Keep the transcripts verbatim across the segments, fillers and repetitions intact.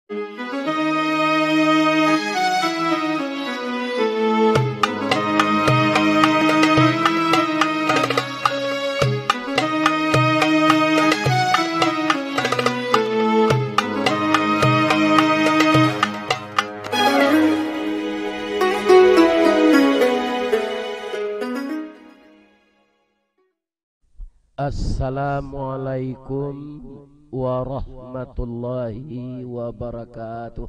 Assalamualaikum warahmatullahi wabarakatuh.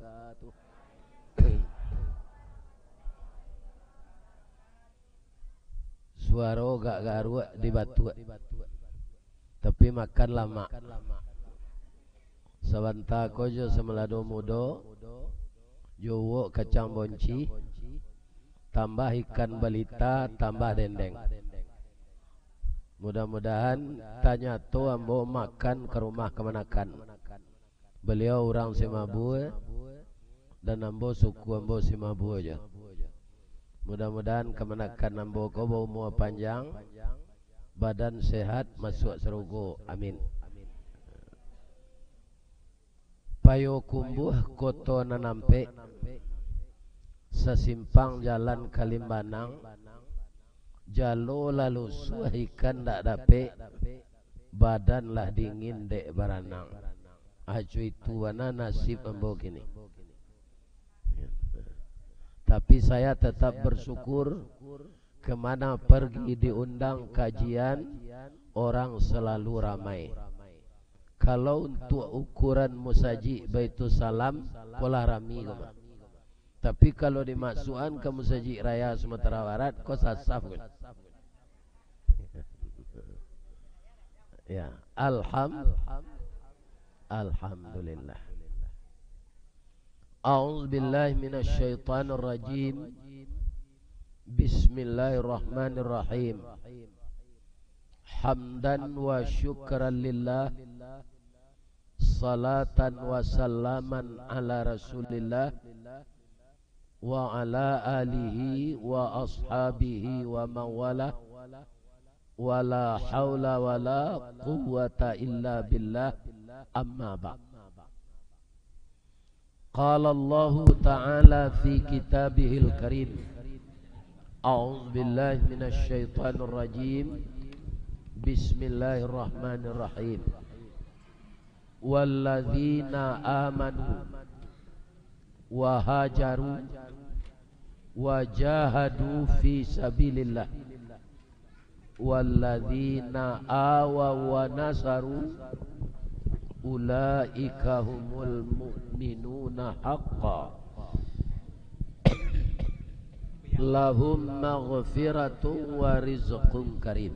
Suaro agak garuak di batuak, tapi makan lamak. Sabanta ko jo samalado mudo, jo uwok kacang bonci, tambah ikan balita, tambah dendeng. Mudah-mudahan tanyato ambo makan ka rumah kamanakan. Baliau urang Simabue, dan ambo suku ambo Simabue jo. Mudah-mudahan kamanakan ambo ko baumua panjang, badan sehat, masuak sarugo. Amin. Payokumbuah koto nan ampek, sasimpang jalan ka Limbanang, jalo lah lusuah ikan dak dapek, badan lah dingin dek baranang. Ajo itu bana nasib ambo kini. Tapi saya tetap bersyukur, kemana pergi diundang kajian, orang selalu ramai. Kalau untuk ukuran musajik Baitussalam, ko lah rami ko mah. Tapi kalau dimasuakan ka Musajik Raya Sumatera Barat, ko sasaf ko. Ya, alham-, alhamdulillah. A'udzubillahi minasyaitonirrajim. Bismillahirrahmanirrahim. Hamdan wa syukran lillah. Salatan wa salaman ala Rasulillah, wa ala alihi wa ashabihi wa man walah, wa la haula wa la quwwata illa billah, amma ba'd. Qala Allahu ta'ala fi kitabihil karim, a'udzu billahi minasy syaithanir rajim, bismillahirrahmanirrahim. Walladzina amanu wa hajaru wa jahadu fi sabilillah, walladzina awaw wa nasaru, ulaika humul mu'minuna haqqan, lahum maghfiratun wa rizqun karim.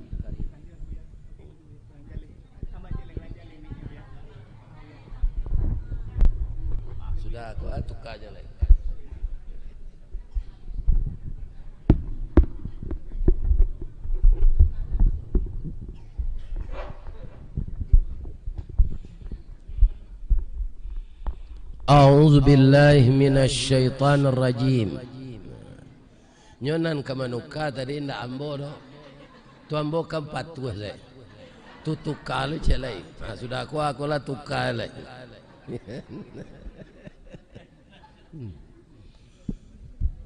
Sudah, ko, ah, tuka aja lai. A'udzubillahi minasy syaithanir rajim. Nyo nan ka manuka tadi, indak ambo doh. Tu ambo kan patuah lai. Tu tuka lu cek lai. Ha, sudah ko, ko lah tuka lai.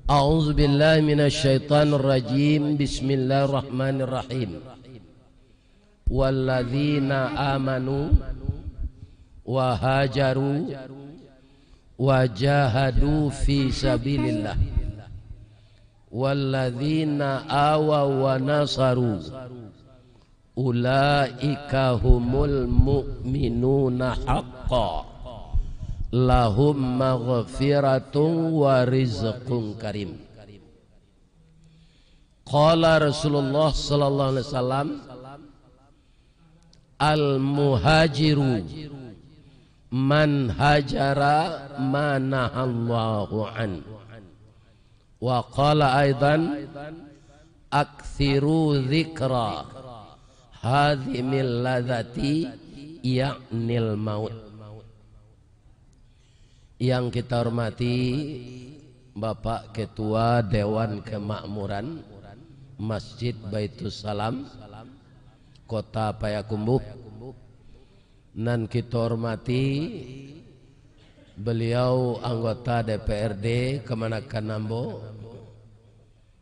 A'udzubillahi minasy syaithanir rajim. Bismillahirrahmanirrahim. Walladzina amanu wa hajaru wa jahadu fi sabilillah, walladzina awaw wa nasaru, ulaika humul mu'minuna haqqan, lahum maghfiratun wa rizqun karim. Qala Rasulullah sallallahu alaihi wasallam, "Al-muhajiru man hajara ma nahallahu an." Wa qala aidan, "Aktsiru dzikra hadzimil ladzati, ya'nil maut." Yang kita hormati Bapak Ketua Dewan Kemakmuran Masjid Baitussalam, Kota Payakumbuh, nan kita hormati Beliau anggota D P R D kamanakan ambo,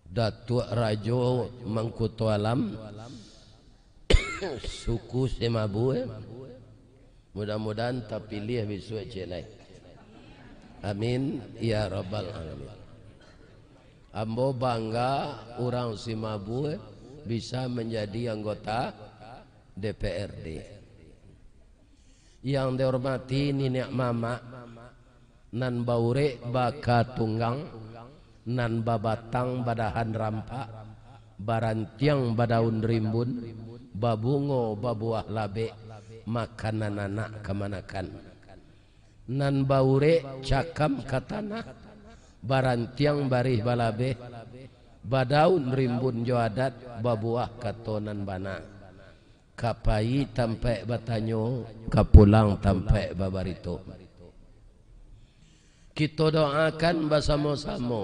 Datuak Rajo Mangkuto Alam, suku Simabue. Mudah-mudahan tapiliah bisuak ciek lai. Amin, ya rabbal alamin. Ambo bangga urang Simabue bisa manjadi anggota D P R D. Yang dihormati niniak mamak, nan baurek baka tunggang, nan babatang badahan rampak, barantiang badaun rimbun, babungo babuah labek, makanan anak kamanakan. Nan baurek cakam ka tanah, barantiang barih balabeh, badaun rimbun jo adat, babuah kato nan bana. Ka payi tampaik batanyo, ka pulang tampaik babarito. Kito doakan basamo-samo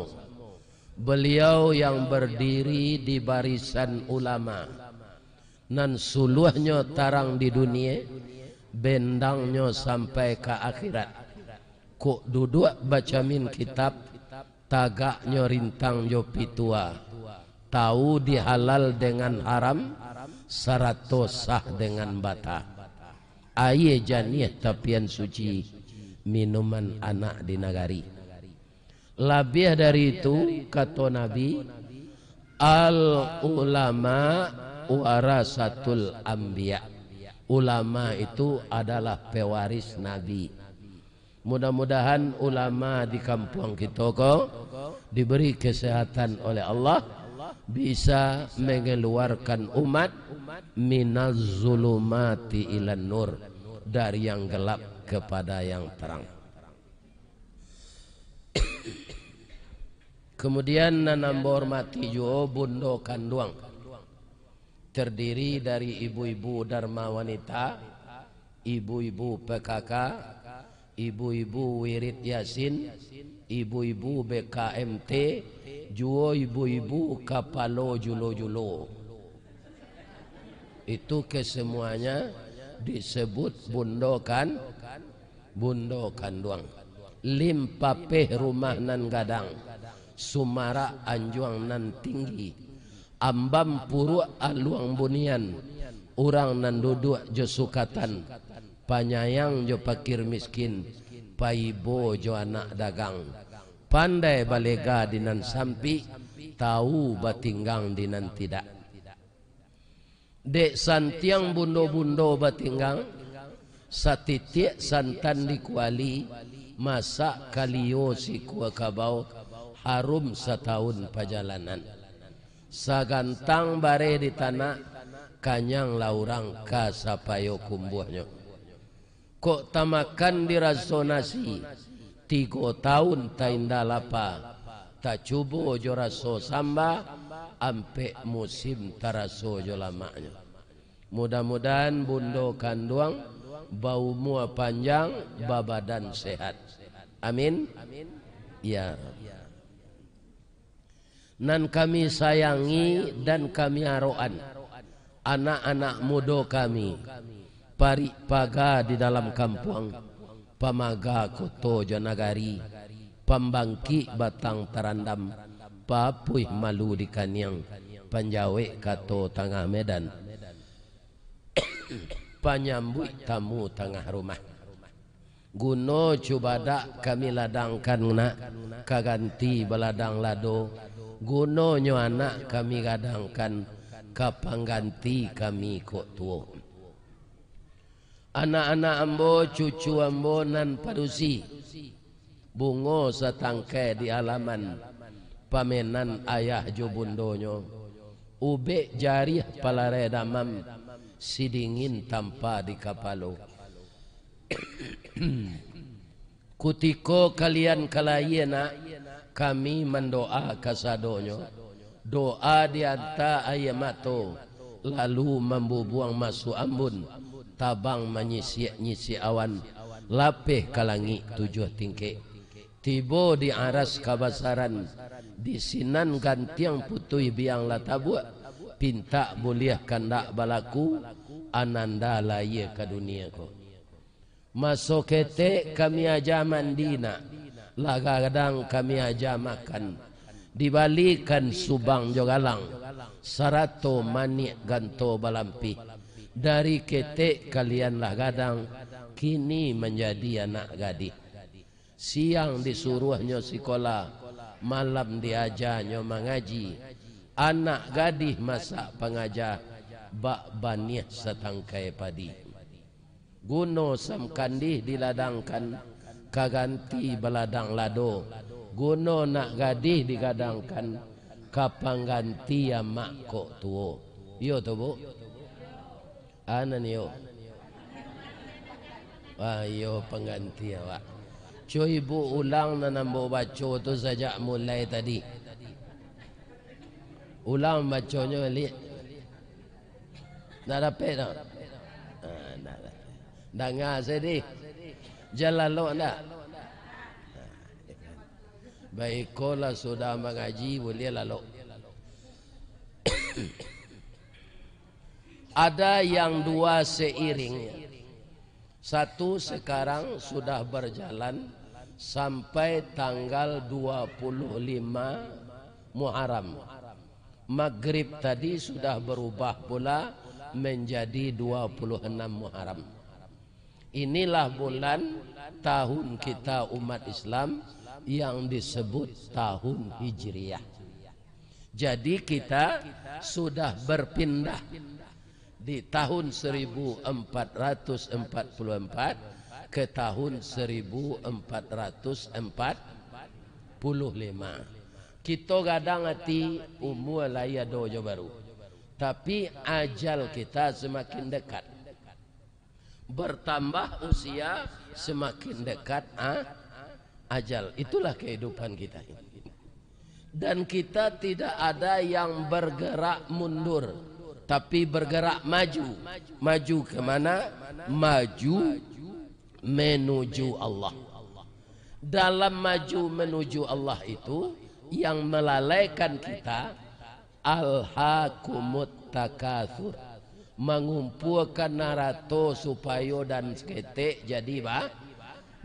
baliau yang bardiri di barisan ulama, nan suluahnyo tarang di dunie, bendangnyo sampai ka akhirat. Kok duduak bacamin kitab, tagaknyo rintang jo pitua, tahu di halal dengan haram, sarato sah dengan bata. Aia janiah tapian suci, minuman anak di nagari. Labiah dari itu, kato Nabi, "Al ulama warasatul anbiya." Ulama itu adalah pewaris Nabi. Mudah-mudahan ulama di kampuang kito ko diberi kesehatan oleh Allah, bisa mengeluarkan umat minaz zulumati ilan nur, dari yang gelap kepada yang terang. Kemudian nan ambo hormati juo Bundo Kanduang, terdiri dari ibu-ibu Dharma Wanita, ibu-ibu P K K, ibu-ibu Wirid Yasin, ibu-ibu B K M T, juo ibu-ibu kapalo julo-julo. Itu kesemuanya disebut Bundo Kan-, Bundo Kanduang. Limpapeh rumah nan gadang, sumarak anjuang nan tinggi, ambam puruak aluang bunian, urang nan duduak jo sukatan, panyayang jo pakir miskin, paibo jo anak dagang, pandai balega di nan sampik, tahu batinggang di nan tidak. Dek santiang bundo-bundo batinggang, satitiak santan di kuali, masak kalio sikua kabau, harum satahun pajalanan. Sagantang bareh di tanak, kanyanglah urang ka sapayo kumbuahnyo. Kok tamakan di raso nasi, tigo taun tainda lapa, tacubo jo raso samba, ampek musim taraso jo lamaknyo. Mudah-mudahan Bundo Kanduang baumua panjang, babadan sehat. Amin. Ya. Nan kami sayangi dan kami arokan, anak-anak mudo kami, parik paga di dalam kampuang, pamaga koto jo nagari, pambangkik batang tarandam, papuih malu di kaniang, panjawek kato tangah medan, panyambuik tamu tangah rumah. Guno cubadak kami ladangkan nak, ka ganti baladang lado, gunonyo anak kami gadangkan, ka pangganti kami kok tuo. Anak-anak ambo, cucu ambo nan padusi, bungo satangkai di alaman, pamenan ayah jo bundonyo, ubek jariah palarai damam, sidingin tampa di kapalo. Kutiko kalian ka layie nak, kami mandoa kasadonyo. Doa dianta aia mato, lalu mambubuang masuak ambun, tabang manyisiak-nyisiak awan, lapeh ka langik tujuah tingkek. Tibo di aras kabasaran, di sinan gantiang putuih biang lah tabuak, pintak buliah kandak balaku, ananda layie ka dunie ko. Maso ketek kami aja mandi nak, lah gadang kami aja makan, dibalikan subang jo galang, sarato maniak ganto balampih. Dari ketek kalian lah gadang, kini manjadi anak gadih. Siang disuruahnyo sikola, malam diajanyo mangaji. Anak gadih masak pangaja, bak baniah satangkai padi. Guno samkandih diladangkan, ka ganti baladang lado. Guno nak gadih digadangkan, ka pangganti amak kok tuo. Iyo tu, Bu? Anan iyo. Ah, iyo pangganti awak. Cubo ibu ulang nan ambo baco tu sajak mulai tadi. Ulang baconyo baliak. Ndak dapek doh? Ah, ndak dapek. Danga sadih. Jan lalok ndak? Baikolah, sudah mangaji, buliah lalok. Ada yang dua seiring. Satu sekarang sudah berjalan sampai tanggal dua puluh lima Muharram. Magrib tadi sudah berubah pula menjadi dua puluh enam Muharram. Inilah bulan tahun kita umat Islam yang disebut tahun Hijriah. Jadi kita sudah berpindah di tahun seribu empat ratus empat puluh empat ke tahun seribu empat ratus empat puluh lima. Kito gadang ati, umua lai ado jo baru, tapi ajal kita semakin dekat. Bertambah usia, semakin dekat a-, ajal. Itulah kehidupan kita ini. Dan kita tidak ada yang bergerak mundur, tapi bergerak maju. Maju ke mana? Maju menuju Allah. Dalam maju menuju Allah itu, yang melalaikan kita, alhaakumut takatsur, mangumpuakan arato supayo dan saketek jadi ba-,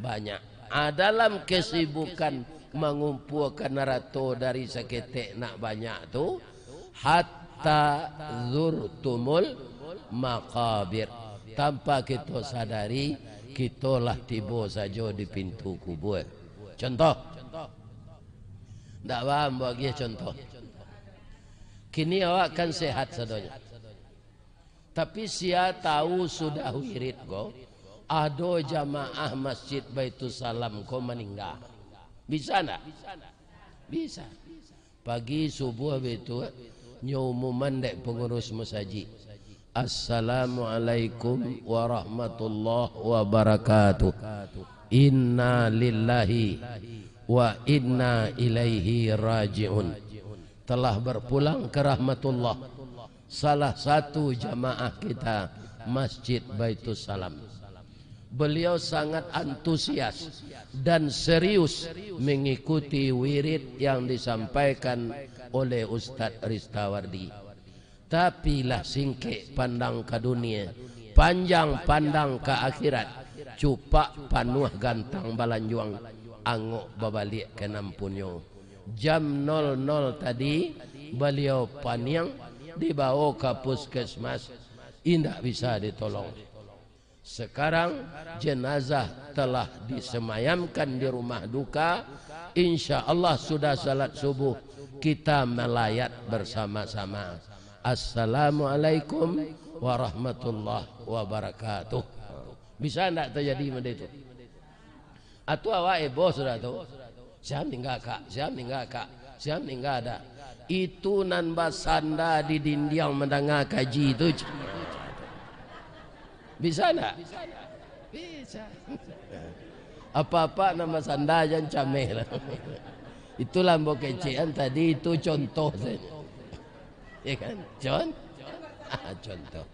banyak. Ah, dalam kesibukan mangumpuakan arato dari saketek nak banyak tu, hatta zurtumul maqabir. Tanpa kito sadari, kito lah tibo sajo di pintu kubua. Contoh, ndak ba ambo agiah contoh. Kini awak kan sehat sadonyo. Tapi sia tahu sudah wirid ko, ado jamaah Masjid Baitussalam ko maningga. Bisa ndak? Bisa. Pagi subuah baitu, nyo umuman dek pangurus masajik. Assalamualaikum warahmatullahi wabarakatuh. Inna lillahi wa inna ilaihi raji'un. Telah berpulang ke rahmatullah salah satu jamaah kita, Masjid Baitussalam. Beliau sangat antusias dan serius mengikuti wirid yang disampaikan oleh Ustadz Ristawardi. Tapi lah singkek pandang ka dunia, panjang pandang ka akhirat, cupak panuah gantang balanjuang, angok babaliak ka nan punyo. Jam nol nol tadi, baliau paniang dibawa ka puskesmas, indak bisa ditolong. Sekarang jenazah telah disemayamkan di rumah duka. Insya Allah sudah salat subuh, kita melayat bersama-sama. Assalamualaikum warahmatullahi wabarakatuh. Bisa ndak terjadi benda itu? Atau awak heboh sudah tu? Sia maningga, Kak, sia maningga, Kak, sia maningga, dah. Itu nan basanda di dindiang mandanga kaji tu. Bisa ndak? Bisa. Apa-apa nan basanda jan cameh lah. Itulah ambo kecekan tadi, itu contoh sajo. Ya kan? Con-, ah, contoh.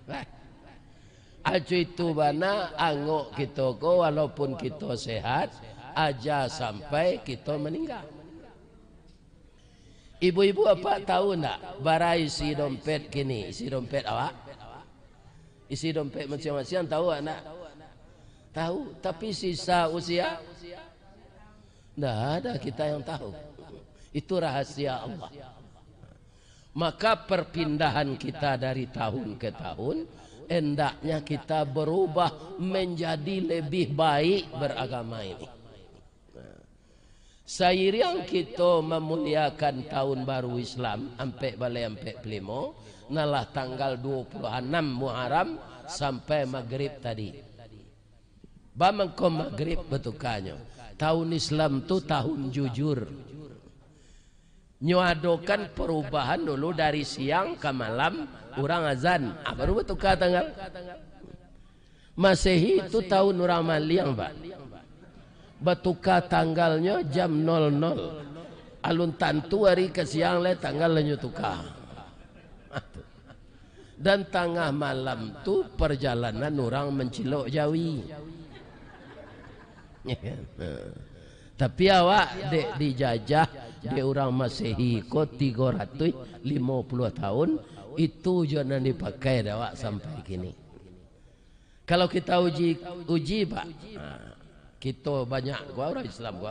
Nah, acu itu bana angok kito ko, walaupun kito sehat, aja sampai kito maningga. Ibu-ibu, apak tahu ndak, bara isi dompet kini, isi dompet awak? Isi dompet masiang-masiang tahu ndak? Tahu, tapi sisa usia, ndak ada kita yang tahu. Itu rahasia Allah. Maka perpindahan kita dari tahun ke tahun, hendaknya kita berubah menjadi lebih baik beragama ini. Sairiang kito mamuliakan tahun baru Islam, ampek baleh ampek puluah limo, nalah tanggal dua puluh anam Muharram sampai Magrib tadi. Bamangko Magrib batukanyo. Tahun Islam tu tahun jujur. Nyo adokan perubahan dulu dari siang ka malam, urang azan. Ah, baru batuka tanggal. Masehi tu tahun urang maliang, Pak. Batuka tanggalnyo jam nol nol. Alun tantu ari ka siang lai tanggal lah nyo tuka. Dan tangah malam tu parjalanan urang mancilok jawi. Tapi awak dek dijajah dek urang Masehi ko tigo ratuih limo puluah tahun, itu jo nan dipakai dek awak sampai kini. Kalau kita uji, uji, Pak, nah, kito banyak ko urang Islam ko,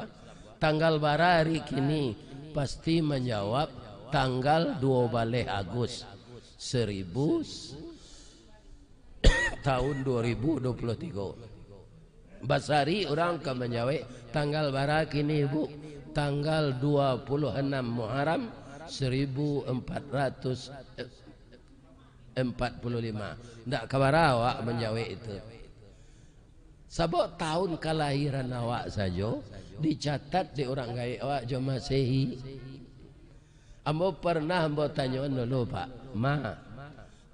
tanggal bara ari kini, pasti manjawab tanggal duo baleh Agus seribu, tahun dua ribu dua puluh tigo. Basari urang ka manjawek, tanggal bara kini, Bu? Tanggal dua puluh anam Muharram seribu empat ratus, eh, empat puluh lima. Ndak ka bara awak manjawek itu. Sabab tahun kalahiran awak sajo dicatat di urang gaek awak jo Masehi. Ambo pernah ambo tanyoan dulu, Pak. Ma,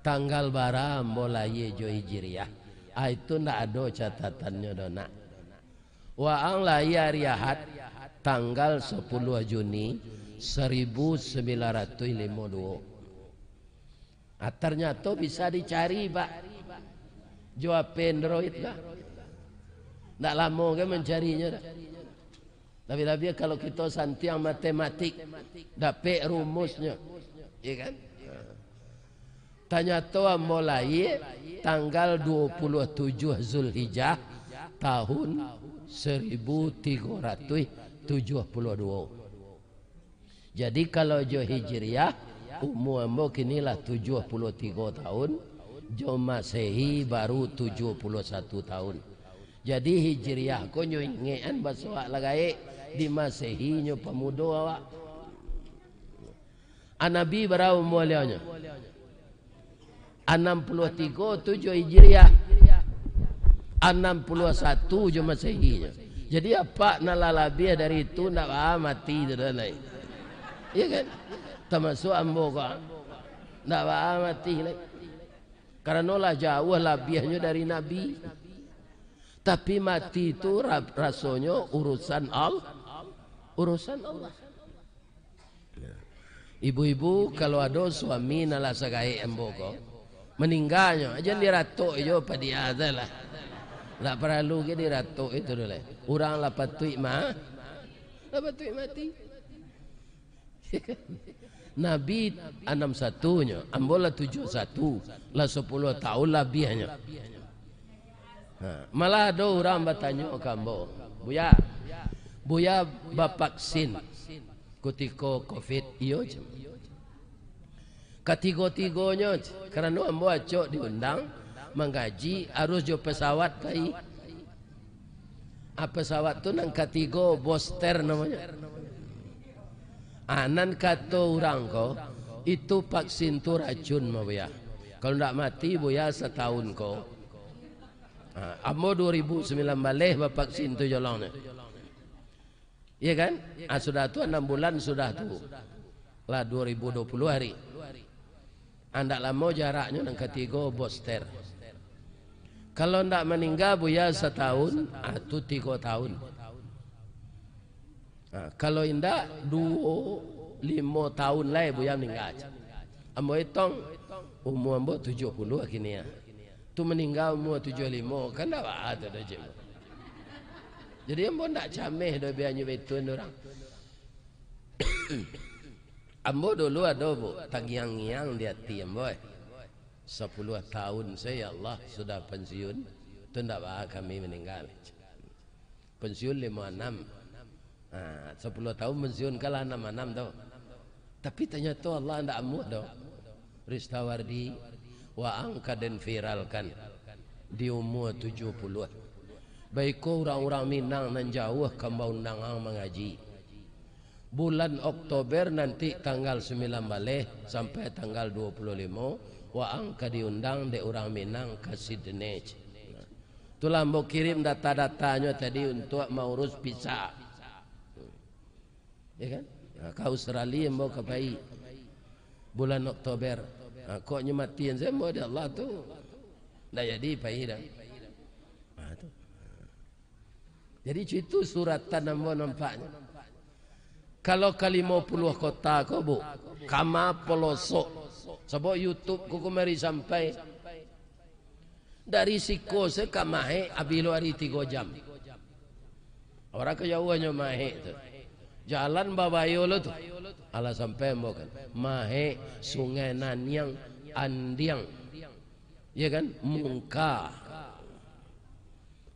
tanggal bara ambo lahia jo Hijriah? Ah, itu ndak ado catatannyo doh, Nak. Waang lahia ari Ahad, tanggal sapuluah Juni seribu sambilan ratuih limo duo. Ah, tarnyato bisa dicari, Pak. Jo H P Android, Pak. Ndak lamo kan mancarinyo, dah. Labiah-labiah kalau kito santiang matematik, dapek rumusnyo. Iya kan? Tanyato ambo lahia tanggal dua puluh tujuh Zulhijjah tahun seribu tigo ratuih tujuah puluah duo. Jadi, kalau jo Hijriah, umua ambo kini lah tujuah puluah tigo tahun, jo Masehi baru tujuah puluah satu tahun. Jadi, Hijriah ko nyo ingekan baso awak lah gaek, di Masehi nyo pamudo awak. A, Nabi bara umua baliaunyo? Anam puluah tigo tu jo Hijriah. Anam puluah satu jo Masehinyo. Jadi, apak nan lah labiah dari itu, ndak baa mati tu doh lai. Iya kan? Tamasuak ambo ko. Ndak baa mati lai. Karano lah jauah labiahnyo dari Nabi. Tapi mati tu ra-, rasonyo urusan Al-, urusan Allah. Ibu-ibu, kalau ado suami nan lah sagaek ambo ko, maningganyo, jan diratok jo padiah tu lah. Ndak paralu ge diratok itu doh lai. Urang lah patuik ma-, lah patuik mati. Nabi anam satunyo, ambo lah tujuah satu, lah sapuluah taun labiahnyo. Ha, malah ado urang batanyo ka ambo, "Buya, Buya bavaksin kutiko covid?" "Iyo," cek. "Katigo-tigonyo," cek, "karano ambo acok diundang mangaji, arus jo pesawat pai." A, pesawat tu nan katigo, booster namonyo. A, nan kato urang ko, "Itu vaksin tu racun, ma Buya. Kalau ndak mati Buya sataun ko." Ha, ambo duo ribu sambilan baleh bavaksin tu jolongnyo. Iya kan? Ah, sudah tu anam bulan sudah tu. Lah duo ribu duo puluah ari. Ah, ndak lamo jaraknyo nan katigo booster. Kalau ndak maningga Buya sataun, ah, tu tigo taun. Ah, kalau indak, duo, limo taun lai Buya maningga. Ambo itong, umua ambo tujuah puluah kini, ah. Tu maningga umua tujuah limo, kan ndak baa tu doh, cek. Jadi ambo ndak cameh doh bianyo betun urang. Ambo dulu ado, Bu, tangiang-ngiang di ati ambo, eh. Sapuluah taun se, ya Allah, sudah pensiun. Tu ndak baa kami maningga. Pensiun limo anam. Ha, sapuluah tahun pensiun, kalah anam anam tu. Tapi tanyato Allah ndak amuah doh. Ristawardi, waang ka den viralkan di umua tujuah puluah. Baiko urang-urang Minang nan jauah ka baundang ang mangaji. Bulan Oktober nanti tanggal sambilan baleh sampai tanggal duo puluah limo, waang ka diundang dek urang Minang ka Sydney. Itulah ambo kirim data-datanyo tadi untuak maurus visa. Ya kan? Nah, ka Australia ambo ka pai bulan Oktober. Nah, kok nyo matian sajo ambo dek Allah tu. Ndak jadi pai dah. Nah, tu. Jadi, itu suratan ambo nampaknyo. Kalau ka limo puluah kota ko, Bu, kama polosok. Sabab YouTube ko kamari sampai. Dari siko se ka Mahek, abih lo ari tigo jam. Urang ka jauahnyo Mahek tu. Jalan babayo lo tu. Alah sampai ambo kan. Mahek, Sungai Naniang, Andiang. Ya kan? Mungka.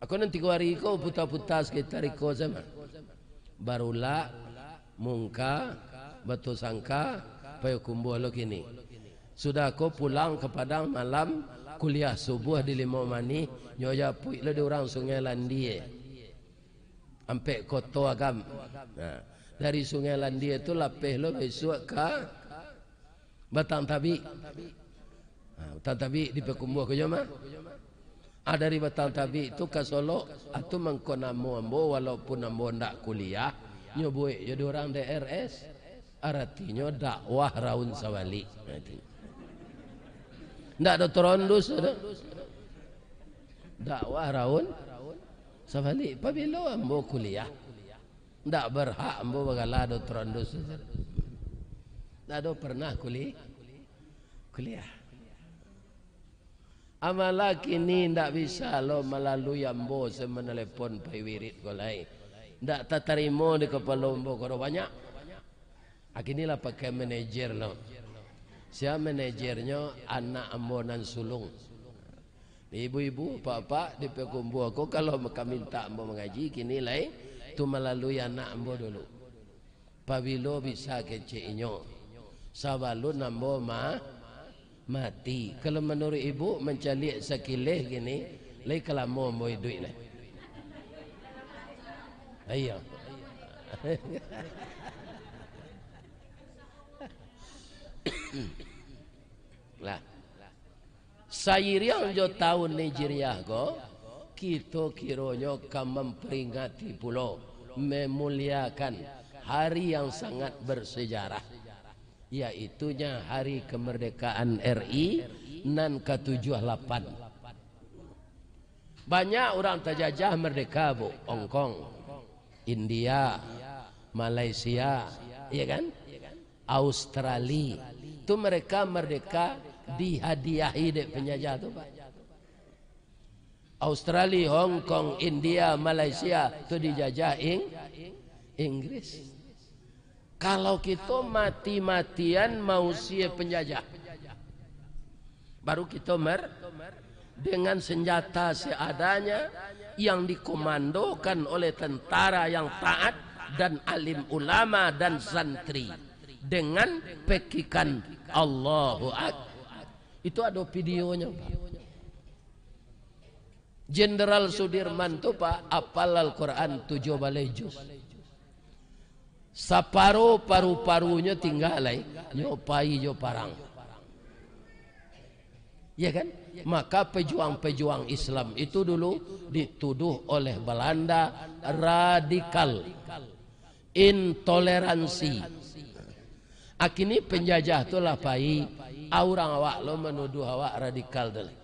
Ako nan tigo ari ko puta-puta sekitar iko sajo mah. Barulak, Mungka, Batusangka, Payokumbuah lo kini. Sudah ko pulang ka Padang malam, kuliah subuah di Limau Manih, nyo japuik lo di urang Sungai Landie. Ampek Koto Agam. Nah, dari Sungai Landie tu lapeh lo bisuak ka Batang Tabik. Ha, Batang Tabik di Payokumbuah ko jo mah. Ah, dari Batang Tabik tu ka Solok, ah, tu mangko namo ambo, walaupun ambo ndak kuliah, nyo buek jo di urang D R S. Aratinyo dakwah raun sabalik. Ndak ado torondus tu. Dakwah raun sabalik. Pabilo ambo kuliah? Ndak berhak ambo bagala doktorandus. Ndak ado pernah kuli-, kuliah. Amala kini ndak bisa lo malalui ambo se manelepon pai wirid ko lai. Ndak tatarimo di kapalo ambo ko do banyak. Ah, kini lah pakai manajer lo. Sia manajernyo? Anak ambo nan sulung. Ibu-ibu, apak-apak, di Payokumbuah ko, kalau ka mintak ambo mangaji, kini lai tu malalui anak ambo dulu. Pabilo bisa kecek inyo? Sabalun ambo ma-, mati. Kalau manuruik ibu, mancaliak sakileh kini, lai ka lamo ambo iduik lai. Iyo. Lah. Sairiang jo taun Hijriah ko, kito kironyo ka mamperingati pulo, memuliakan hari yang sangat bersejarah, yaitunya hari kemerdekaan R I nan ka tujuah lapan. Banyak urang tajajah merdeka, Bu. Hong Kong, India, Malaysia, iya kan? Australia. Tu mereka merdeka dihadiahi dek penjajah tu, Pak. Australia, Hong Kong, India, Malaysia tu dijajah Ing-, Inggris. Kalau kito mati-matian mausie penjajah, baru kito mer-, dengan senjata seadanya yang dikomandokan oleh tentara yang taat dan alim ulama dan santri dengan pekikan Allahu Ak-, itu ado videonyo, Pak. Jenderal Sudirman tu, Pak, apal Al-Quran tujuah baleh juz. Saparo paru-parunyo tingga lai, nyo pai jo parang. Ya kan? Maka pejuang-pejuang Islam itu dulu dituduh oleh Belanda radikal, intoleransi. Akini penjajah tu lah pai, urang awak lo manuduh awak radikal tu lai.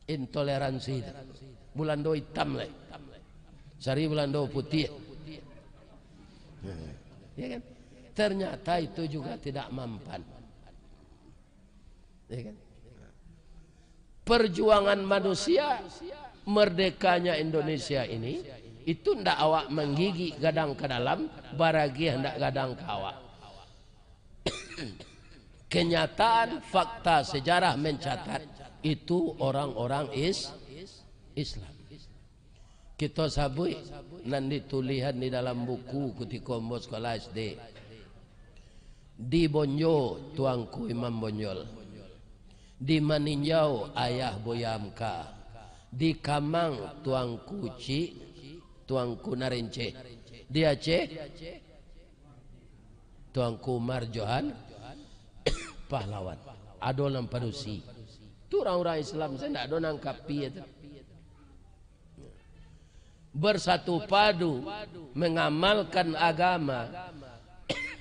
Intoleransi tu. Bulando itam lai. Sari Bulando putiah. Ya kan? Ternyata itu juga tidak mampan. Ya kan? Perjuangan manusia merdekanya Indonesia ini, itu ndak awak manggigik gadang ka dalam, baragiah ndak gadang ka awak. Kenyataan fakta sejarah mencatat itu orang-orang Is-, Islam. Kito sabuik nan ditulihan di dalam buku kutiko ambo sekolah S D. Di Bonjo, Tuangku Imam Bonjol. Di Maninjau, Ayah Buya Hamka. Di Kamang, Tuangku Cik, Tuangku Narenceh. Di Aceh, Tuangku Umar Johan Pahlawan. Ado nan padusi. Tu urang-urang Islam, sajo ndak ado nan kapia tu. Bersatu padu mengamalkan agama,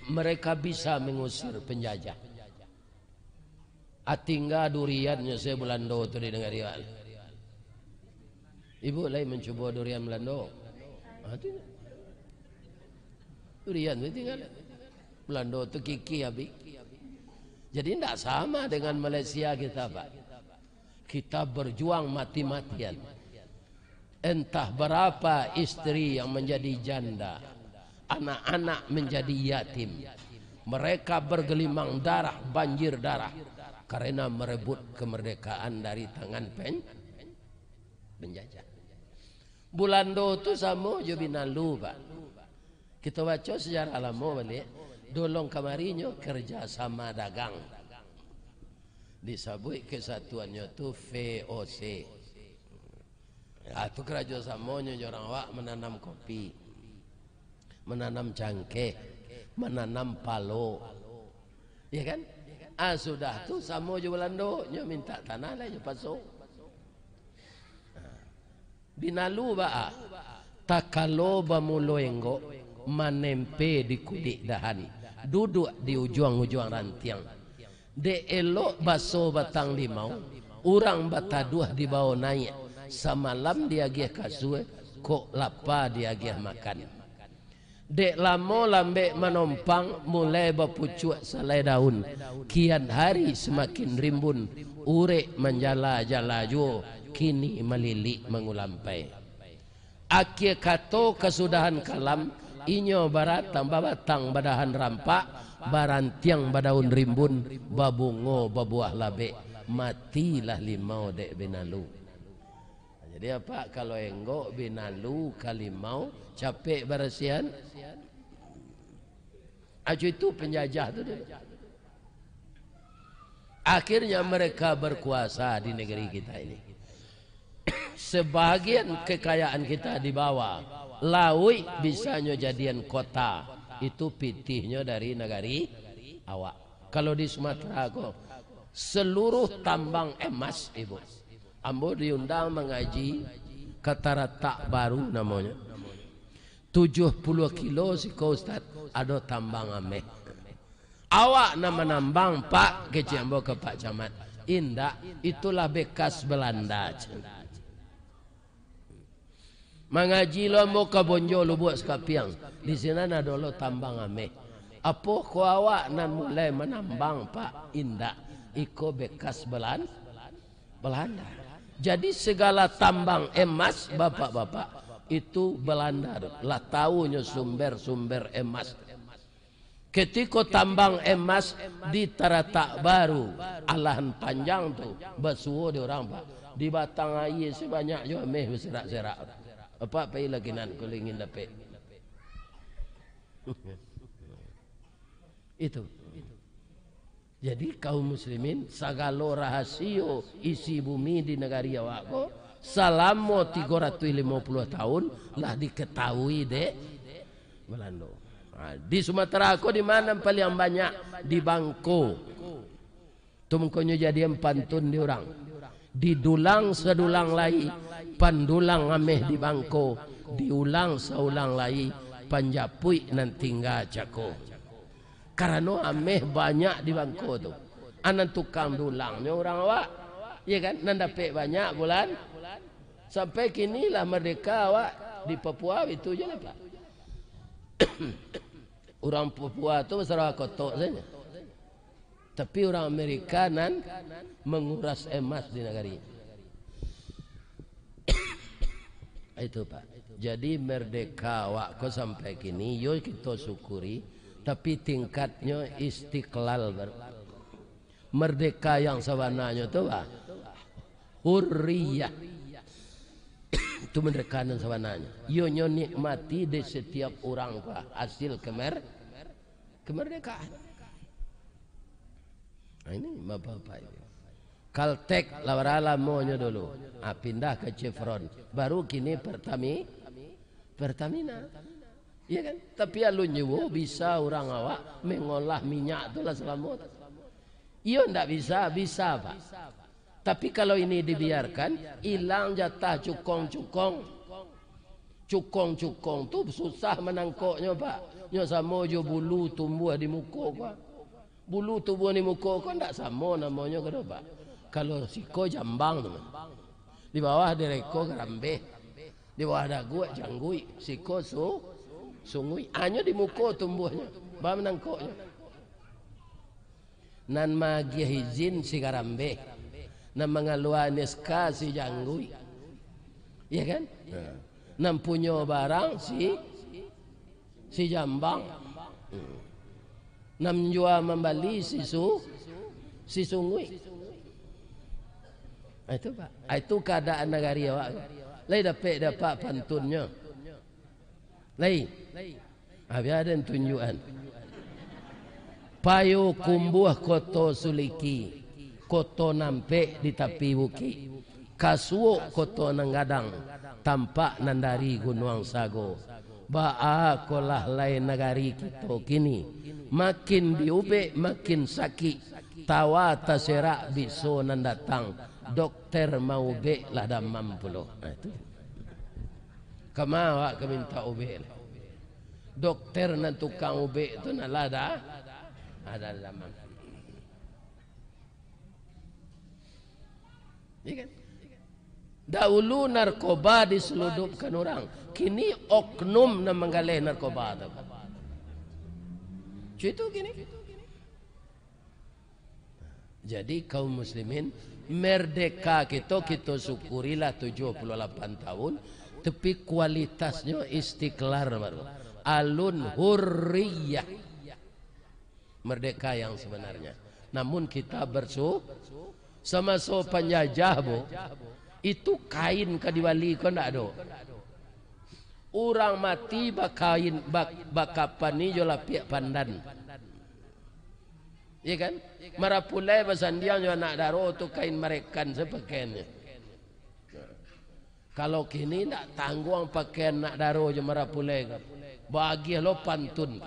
mereka bisa mengusir penjajah. Ah, tingga duriannyo se Bulando tu di nagari awak. Ibu lai mancubo durian Bulando? Ah, tu. Durian tu tingga. Bulando tu kikih abih. Jadi, ndak sama dengan Malaysia kita, Pak. Kita berjuang mati-matian. Entah berapa istri yang menjadi janda, anak-anak menjadi yatim. Mereka bergelimang darah, banjir darah, karena merebut kemerdekaan dari tangan pen-, penjajah. Bulando tu samo jo Binalu, Pak. Kito baco sejarah lamo baliak, dolong kamarinyo kerja sama dagang. Disabuik kesatuannyo tu V O C. Ah, tu karajo samonyo jo urang awak mananam kopi, mananam cangkeh, mananam palo. Ya kan? Ah, sudah tu samo jo Bulando, nyo mintak tanah lah, nyo paso. Ah. Binalu baa, takalo bamulo enggok, manempe di kulik dahan, duduak di ujuang-ujuang rantiang. Dek elok baso batang limau, urang bataduah dibao naiak, samalam diagiah kasua, kok lapa diagiah makan. Dek lamo lambek manompang, mulai bapucuak salai daun, kian hari samakin rimbun, urek manjala-jala juo, kini malilik mangulampai. Akia kato kasudahan kalam, inyo baratang, babatang badahan rampak, barantiang badaun rimbun, babungo babuah labek, matilah limau dek Binalu. Jadi, apak kalau enggok Binalu ka limau, capek barasiahan. Ajo itu penjajah tu dulu. Akhirnya mereka berkuasa di negeri kita ini. Sebahagian kekayaan kita dibawa, lauik bisanyo jadian kota, itu pitihnyo dari nagari awak. Kalau di Sumatera ko, seluruh tambang emas, Ibu. Ambo diundang mangaji ka Taratak Baru namonyo. Tujuah puluah kilo siko, Ustaz, ado tambang ameh. Awak nan manambang, Pak, kecek ambo ka Pak Camat. Indak, itulah bekas Belanda, cen. Mangaji lo ambo ka Bonjo, Lubuak Sakapiang. Di sinan ado lo tambang ameh. Apokoh awak nan mulai manambang, Pak? Indak, iko bekas Belan-, Belanda. Jadi, segala tambang emas, bapak-bapak, itu Belanda tu. Lah tahu nyo sumber-sumber emas. Ketiko tambang emas di Taratak Baru, alahan panjang tu, basuo di urang, Pak. Di batang aia sabanyak jo ameh baserak-serak. Apak pai lah kinan, kalau ingin dapek. Itu. Jadi, kaum muslimin, sagalo rahasio isi bumi di nagari awak ko, salamo tigo ratuih limo puluah tahun, lah diketahui dek Belando. Ha, di Sumatera ko di ma nan paliang banyak? Di Bangko. Tu mangkonyo jadian pantun di urang. Didulang sadulang lai, pandulang ameh di Bangko, diulang saulang lai, panjapuik nan tingga cako. Karano ameh banyak di Bangko tu. A nan tukang dulangnyo urang awak. Iyo kan? Nan dapek banyak bulan. Sampai kini lah merdeka awak di Papua, itu je lah, Pak. Urang Papua tu basarah kotok sajo. Tapi urang Amerika nan manguras emas di nagari. Itu, Pak. Jadi, merdeka awak ko sampai kini, yo kito syukuri, tapi tingkatnyo istiqlal baru. Merdeka yang sabananyo tu, Pak, hurriyah. Tu merdeka nan sabananyo. Iyo nyo nikmati di setiap urang tu lah, hasil kemer-, kemerdekaan. Nah, ini bapak-bapak ini. Caltex lah bara lamonyo dulu. Ah, pindah ka Chevron. Baru kini Pertami-, Pertamina. Iya kan? Tapi alun juo bisa urang awak mengolah minyak tu lah salamo tu. Iyo ndak bisa, bisa, Pak. Tapi kalau ini dibiarkan, ilang jatah cukong-cukong. Cukong-cukong tu susah manangkoknyo, Pak. Nyo samo jo bulu tumbuah di muko ko. Bulu tumbuah di muko ko ndak samo namonyo ko doh, Pak. Kalau siko jambang tu, di bawah di reko garambeh, di bawah daguak jangguik, siko su-, sunguik. Hanyo di muko tumbuahnyo, ba manangkoknyo. Nan maagiah izin si garambeh, nan mangalua N S K si jangguik. Iya kan? Nah. Nan punyo barang si, si jambang. Hmm. Nan jua mambali si su-, si sunguik. Ah, itu, Pak. Ah, itu kaadaan nagari awak tu. Lai dapek dek Apak pantunnyo? Lai. Ah, bia den tunjuakan. Payokumbuah Koto Suliki, koto nan ampek di tapi bukik. Kasuok koto nan gadang, tampak nan dari Gunuang Sago. Baa ko lah lai nagari kito kini, makin diubek makin sakik, tawa taserak biso nan datang, dokter maubek lah damam pulo. Nah, itu. Kama awak ka mintak ubek lah. Dokter nan tukang ubek tu nan lah da-, ada damam. Iya kan? Dahulu narkoba diseludupkan urang, kini oknum nan manggaleh narkoba tu. Cuy tu kini. Jadi, kaum muslimin, merdeka kito, kito syukurilah tujuah puluah lapan tahun, tapi kualitasnyo istiqlal baru. Alun hurriyah. Merdeka yang sebenarnya. Namun kita bersu-, samaso panjajah, Bu, itu kain ka dibali ko ndak ado. Urang mati bakain, bak-, bakapani jo lapiak pandan. Iya kan? Marapulai basandiang jo anak daro tu kain marekan sapakaiannyo. Kalau kini ndak tangguang pakaian anak daro jo marapulai ko. Bagiah lo pantun.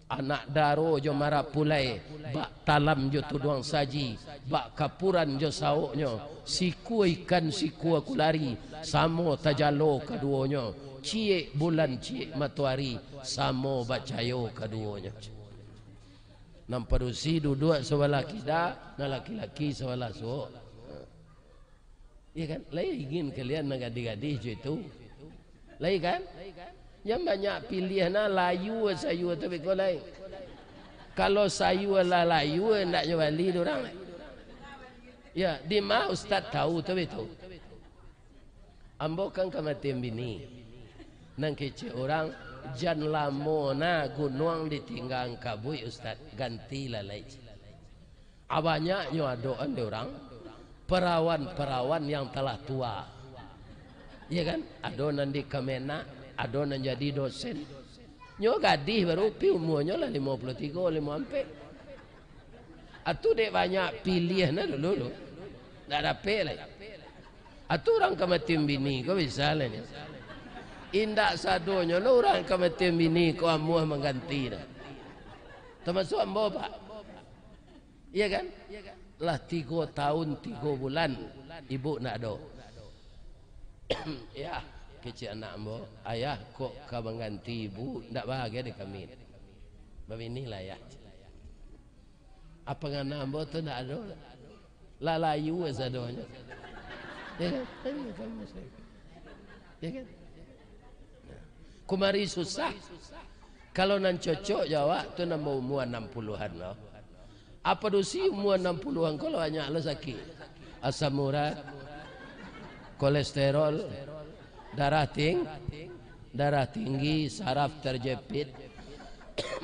Anak daro jo marapulai, bak talam jo tuduang saji, bak kapuran jo saoknyo, sikua ikan sikua kulari, samo tajalo kaduonyo, ciek bulan ciek matoari, samo bacayo kaduonyo. Nan padusi duduak sabalah kida, nan laki-laki sabalah suok. Iya kan? Lai ingin kalian nan gadih-gadih jo itu. Lai kan? Jan banyak piliah nah, layua sayua tu beko lai. Kalau sayua lah layua, ndak nyo bali dek urang. Ya, di ma ustaz tahu tu betul. Ambo kan ka mati bini. Nan kecek urang, jan lamo nah gunuang ditinggaan kabuik, ustaz. Gantilah lai. Ah, banyaknyo adoan dek urang, perawan-perawan yang telah tua. Iya kan? Ado nan di Kemenag, ado nan jadi dosen. Nyo gadih baru, pi umuanyo lah limo puluah tigo, limo ampek. Atu dek banyak piliah nah dulu tu. Ndak dapek lai. Atu urang ka mati bini ko bisa lah nyo. Indak sadonyo lo urang ka mati bini ko amuah mangganti nah. Tamasuak ambo, Pak. Iya kan? Lah tigo tahun tigo bulan ibu ndak ado. Ya, kecek anak ambo, ayah kok ka mangganti ibu, ndak bahagia dek kami. Babini lah ayah. Apa ngana ambo tu ndak ado. Lah layu sadonyo. Ya kan? Ya kan? Kumari susah. Kalau nan cocok jo awak tu nan baumua anam puluahan lo. Apa dosi umua anam puluahan ko lah banyak lo sakik. Asam urat, kolesterol, darah ting-, darah tinggi, saraf terjepit,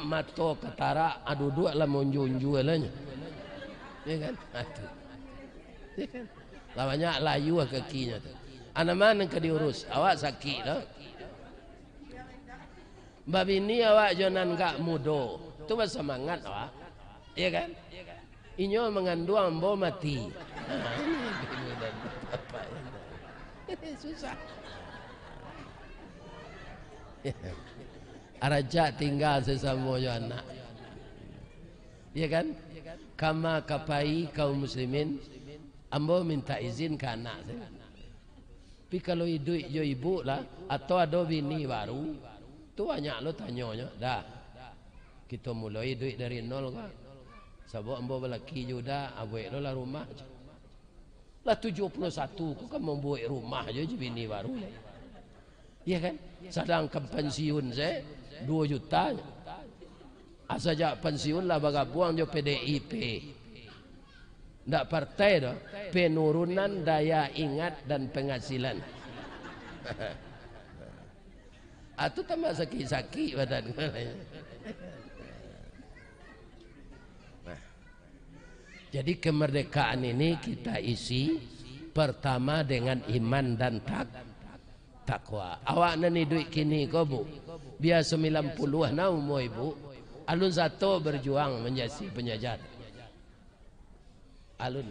mato katarak, ah, duduak lah maunjua-unjua lah nyo. Ya kan? Ah, tu. Ya kan? Lah banyak layu lah kakinyo tu. Anaman nan ka diurus, awak sakik tu. Babini awak jo nan agak mudo, tu basamangat awak. Iya kan? Inyo manganduang ambo mati. Susah. Aracak tingga sasamo jo anak. Iya kan? Kama ka pai kaum muslimin, ambo minta izin ka anak sajo. Tapi kalau iduik jo ibuk lah, atau ado bini baru, tu banyak lo tanyonyo. Dah, kito muloi iduik dari nol ka. Sabab ambo balaki jo uda, abuek lo lah rumah. Lah tujuah puluah satu ko kan mambuek rumah jo, jo bini baru lai. Iya kan? Sadangkan pensiun se duo juta. Ah, sajak pensiun lah bagabuang jo P D I P. Ndak partai doh, penurunan daya ingat dan penghasilan. Ah, tu tambah sakik-sakik badan. Nah. Jadi kemerdekaan ini kita isi pertama dengan iman dan tak-, takwa. Awak nan iduik kini ko, Bu, bia sambilan puluah nah umua ibu, alun sato berjuang manjasi penjajah. Alun.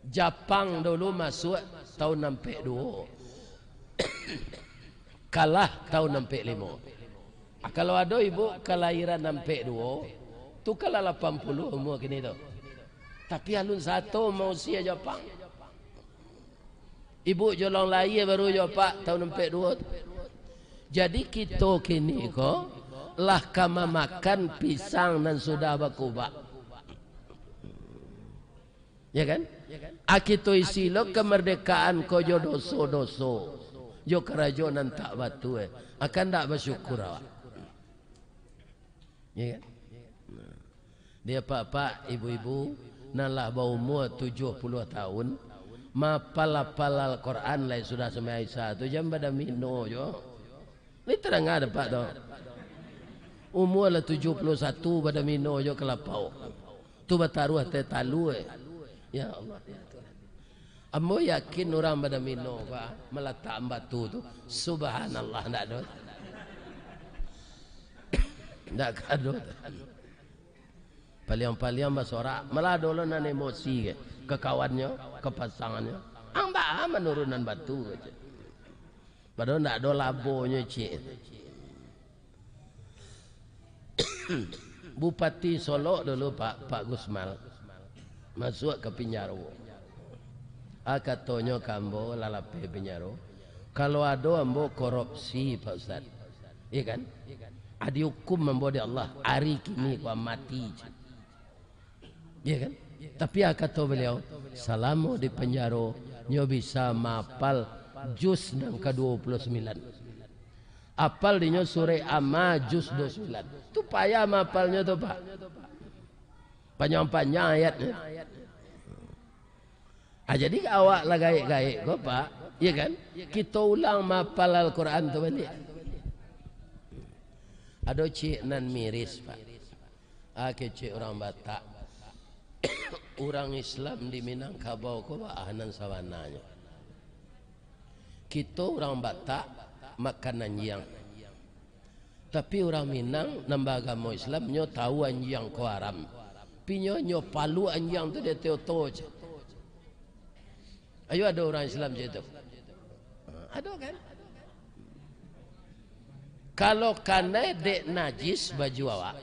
Japang dulu masuak tahun ampek duo. Kalah tahun ampek limo. Ah, kalau ado ibu kalahiran ampek duo, tu kalah lapan puluah umua kini tu. Tapi alun sato mausia Japang. Ibu jolong lahia baru jo apak tahun ampek duo tu. Jadi kito kini ko lah ka mamakan pisang nan sudah bakubak. Ya kan? Ah, kito isi lo kemerdekaan ko jo doso-doso, jo karajo nan tak batua. Akan ndak basyukur awak? Ya kan? Nah. Di apak-apak, ibu-ibu, nan lah baumua tujuah puluah tahun, mapal-apal Al-Quran lai sudah sampai Isya tu, jan badamino jo. Lai tadanga dek apak tu. Umua lah tujuah puluah satu, badamino jo kalapau. Tu bataruah teh talua, eh. Ya Allah, ya Tuhan. Ambo yakin urang badamino ko, malatak batu tu, subhanallah, ndak ado. Ndak ka ado. Paliang-paliang basorak, malah ado lo nan emosi ka, ka kawannyo, ka pasangannyo. Ang baa manurunan batu, kecek. Padahal ndak ado labonyo, cek. Bupati Solok dulu, Pak, Pak Gusmal, masuak ka pinjaro. Ah, katonyo ka ambo, lah lapeh pinjaro, kalau ado ambo korupsi, Pak Ustaz, iya kan? Ah, diukum ambo dek Allah, ari kini ko mati, cek. Iya kan? Tapi, ah, kato baliau, salamo di panjaro, nyo bisa maapal juz nan ka duo puluah sambilan. Apal dinyo surek Amma juz duo puluah sambilan. Tu payah maapalnyo tu, Pak. Panjang-panjang ayatnyo. Ah, jadi awak lah gaek-gaek ko, Pak. Iya kan? Kito ulang maapal Al-Quran tu baliak. Ado ciek nan miris, Pak. Ah, kecek urang Batak. Urang Islam di Minangkabau ko baa nan sabananyo? Kito urang Batak makan anjiang. Tapi urang Minang nan baagamo Islam, nyo tahu anjiang ko haram. Tapi nyo, nyo paluak anjiang tu di ateh oto, cek. Ayo, ado urang Islam cak itu? Ha, ado kan? Kalau kanai dek najis baju awak,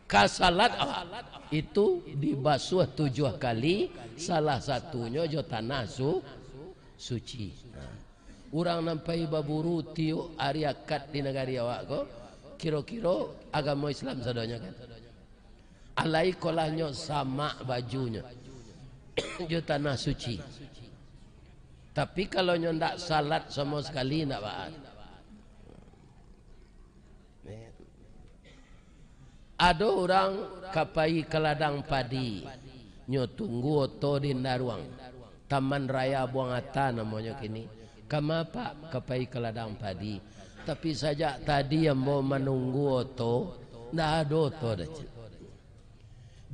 ka salat awak, itu dibasuah tujuah kali, salah satunyo jo tanah su-, suci. Ha. Urang nan pai baburu tiok ari akad di nagari awak ko, kiro-kiro agamo Islam sadonyo kan? Alai kolahnyo samak bajunyo jo tanah suci. Tapi, kalau nyo ndak salat samo sakali, ndak baa. Ado urang ka pai ka ladang padi, nyo tunggu oto di ndaruang. Taman Raya Buang Ata namonyo kini. Kama, Pak? Ka pai ka ladang padi. Tapi, sajak tadi ambo manunggu oto, ndak ado oto doh, cek.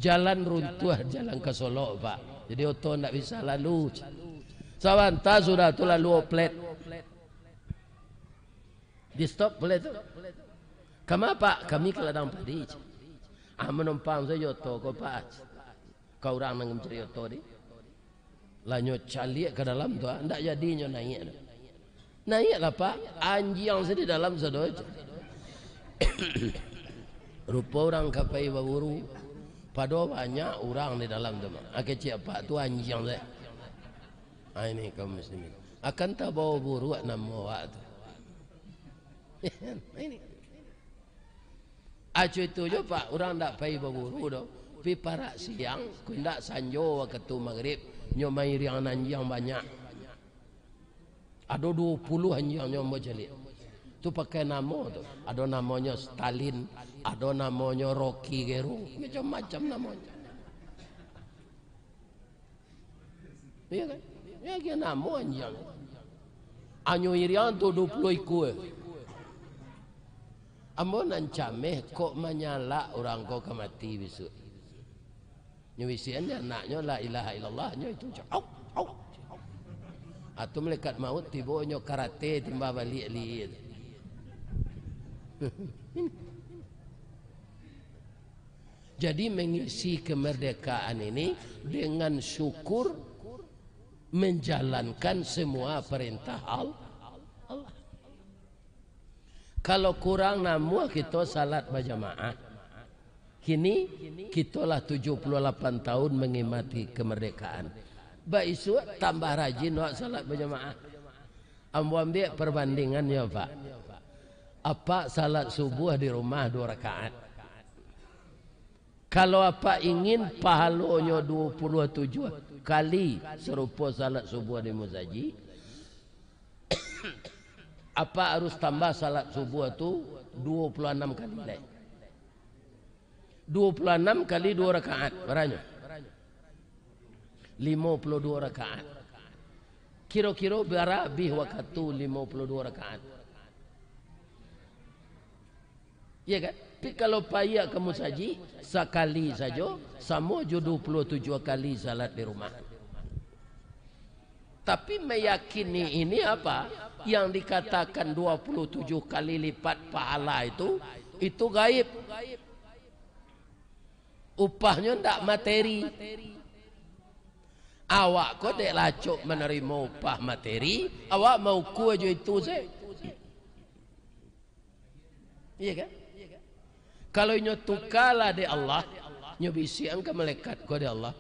Jalan runtuah, jalan ka Solok, Pak. Jadi, oto ndak bisa lalu, cek. Sabanta sudah tu lalu oplet. Di stop oplet tu. "Kama, Pak?" "Kami ka ladang padi." "Ah, manumpang sajo oto ko, Pak." Ka urang nan mancari oto tadi. Lah nyo caliak ka dalam tu, ah, ndak jadi nyo naiak tu. "Naiaklah, Pak." Anjiang se di dalam sado. Rupo urang ka pai baburu. Pado banyak urang di dalam tu, mah. Ah, kecek apak tu anjiang se. Ah, ini kaum muslimin. Akan tabao buruak namo awak tu. Ini. Acu itu jo, Pak, urang ndak pai baburu doh. Pi parak siang, kok indak sanjo wakatu magrib, nyo mairiang anjiang banyak. Ado duo puluah anjiang nyo ambo caliak. Tu pakai namo tu. Ado namonyo Stalin, ado namonyo Rocky Gerung, macam-macam namonyo. Iyo kan? Iyo, agiah namo anjiang. Anyo iriang tu duo puluah ikua. Ambo nan cameh, kok manyalak urang ko ka mati bisuak. Nyo bisiakan dek anaknyo, "La ilaha illallah," nyo itu, au, au. Atau malaikat maut tibo, nyo karate timbah baliak lihia tu. Jadi, mengisi kemerdekaan ini dengan syukur, menjalankan semua perintah Al-, Allah. Kalau kurang namuah kito salat bajamaah, kini kito lah tujuh puluh lapan tahun mengimati kemerdekaan. Baisuak tambah rajin awak salat bajamaah. Ambo ambiak perbandingannyo, Pak. Apak salat subuah di rumah duo rakaat. Kalau apak ingin pahalonyo duo puluah tujuah kali sarupo salat subuah di musajik, apak harus tambah salat subuah tu duo puluah anam kali lai. Duo puluah anam kali duo rakaat, baranyo? Limo puluah duo rakaat. Kiro-kiro bara abih wakatu limo puluah duo rakaat? Iya kan? Tapi kalau paiak ka musajik, sakali sajo, samo jo duo puluah tujuah kali salat di rumah. Tapi meyakini ini apa? Yang dikatakan dua puluh tujuh kali lipat pahala itu, itu gaib. Upahnyo ndak materi. Awak ko dek lah acok manarimo upah materi, awak maukua jo itu se. Iya kan? Kalau inyo tukalah dek Allah, nyo bisiakan ka malaikat ko dek Allah,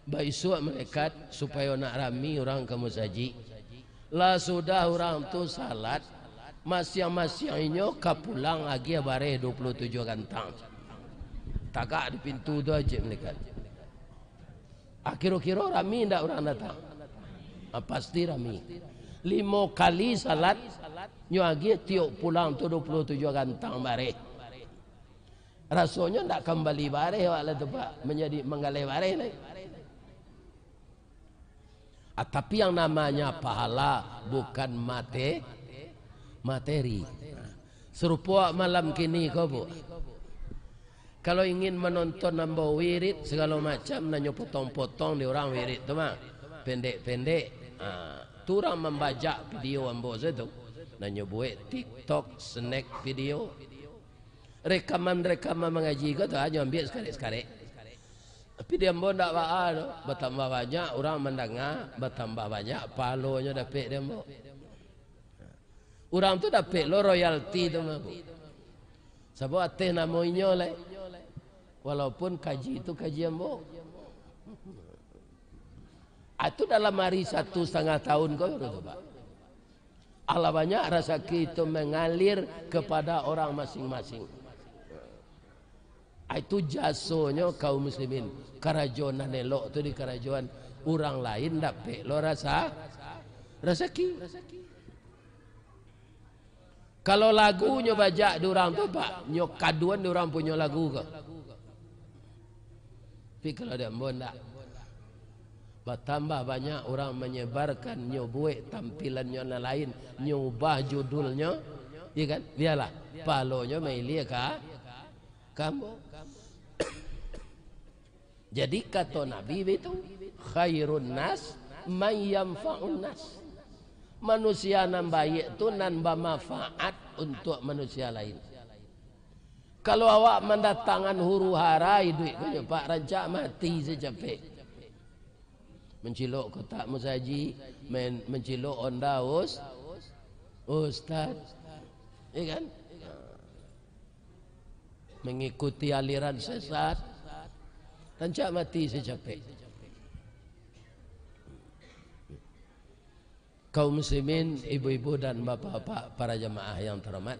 "Baisuak malaikat, supayo nak rami urang ka musajik. Lah sudah urang tu salat, masiang-masiang inyo ka pulang agiah bareh duo puluah tujuah gantang." Tagak di pintu tu, ajak malaikat. Ah, kiro-kiro rami ndak urang datang? Ah, pasti rami. Limo kali salat, nyo agiah tiok pulang tu duo puluah tujuah gantang bareh. Rasonyo ndak kambali bareh awak lah tu, Pak, manjadi manggaleh bareh lai. Ah, tapi yang namanya pahala bukan mate-, materi. Nah, sarupo malam kini ko, Bu. Kalau ingin manonton ambo wirid sagalo macam, nan nyo potong-potong di urang wirid tu mah. Pendek-pendek. Ha, tu urang mambajak video ambo se tu. Nan nyo buek TikTok, snack video. Rekaman-rekaman mangaji ko tu, ha, nyo ambiak sakarek-sakarek. Tapi di ambo ndak baa tu. Batambah banyak urang mandanga, batambah banyak pahalonyo dapek di ambo. Urang tu dapek lo royalti tu mah, Bu. Sabab ateh namo inyo lai. Walaupun kaji tu kaji ambo. Ah, itu dalam hari satu satangah tahun ko, Pak. Alah banyak rasaki itu mengalir kepada orang masing-masing. Ah, itu jasonyo kaum muslimin. Karajo nan elok tu di karajoan urang lain dapek lo rasa, rasaki. Kalau lagunyo bajak di urang tu, Pak, nyo kaduan di urang punyo lagu ko. Tapi kalau di ambo ndak. Batambah banyak urang manyebarkan, nyo buek tampilannyo nan lain, nyo ubah judulnyo, iya kan? Bialah, pahalonyo mailia ka, ka ambo. Jadi, kato Nabi baitu, "Khairun nas man yanfa'un nas. Manusia nan baiak tu nan bamanfaat untuak manusia lain. Kalau awak mandatangan huru-hara iduik ko nyo, Pak, rancak mati se capek. Mancilok kotak musajik, men-, mancilok onda us-, ustaz. Ya kan? Mangikuti aliran sesat, rancak mati se capek. Kaum muslimin, ibu-ibu dan bapak-bapak, para jamaah yang terhormat,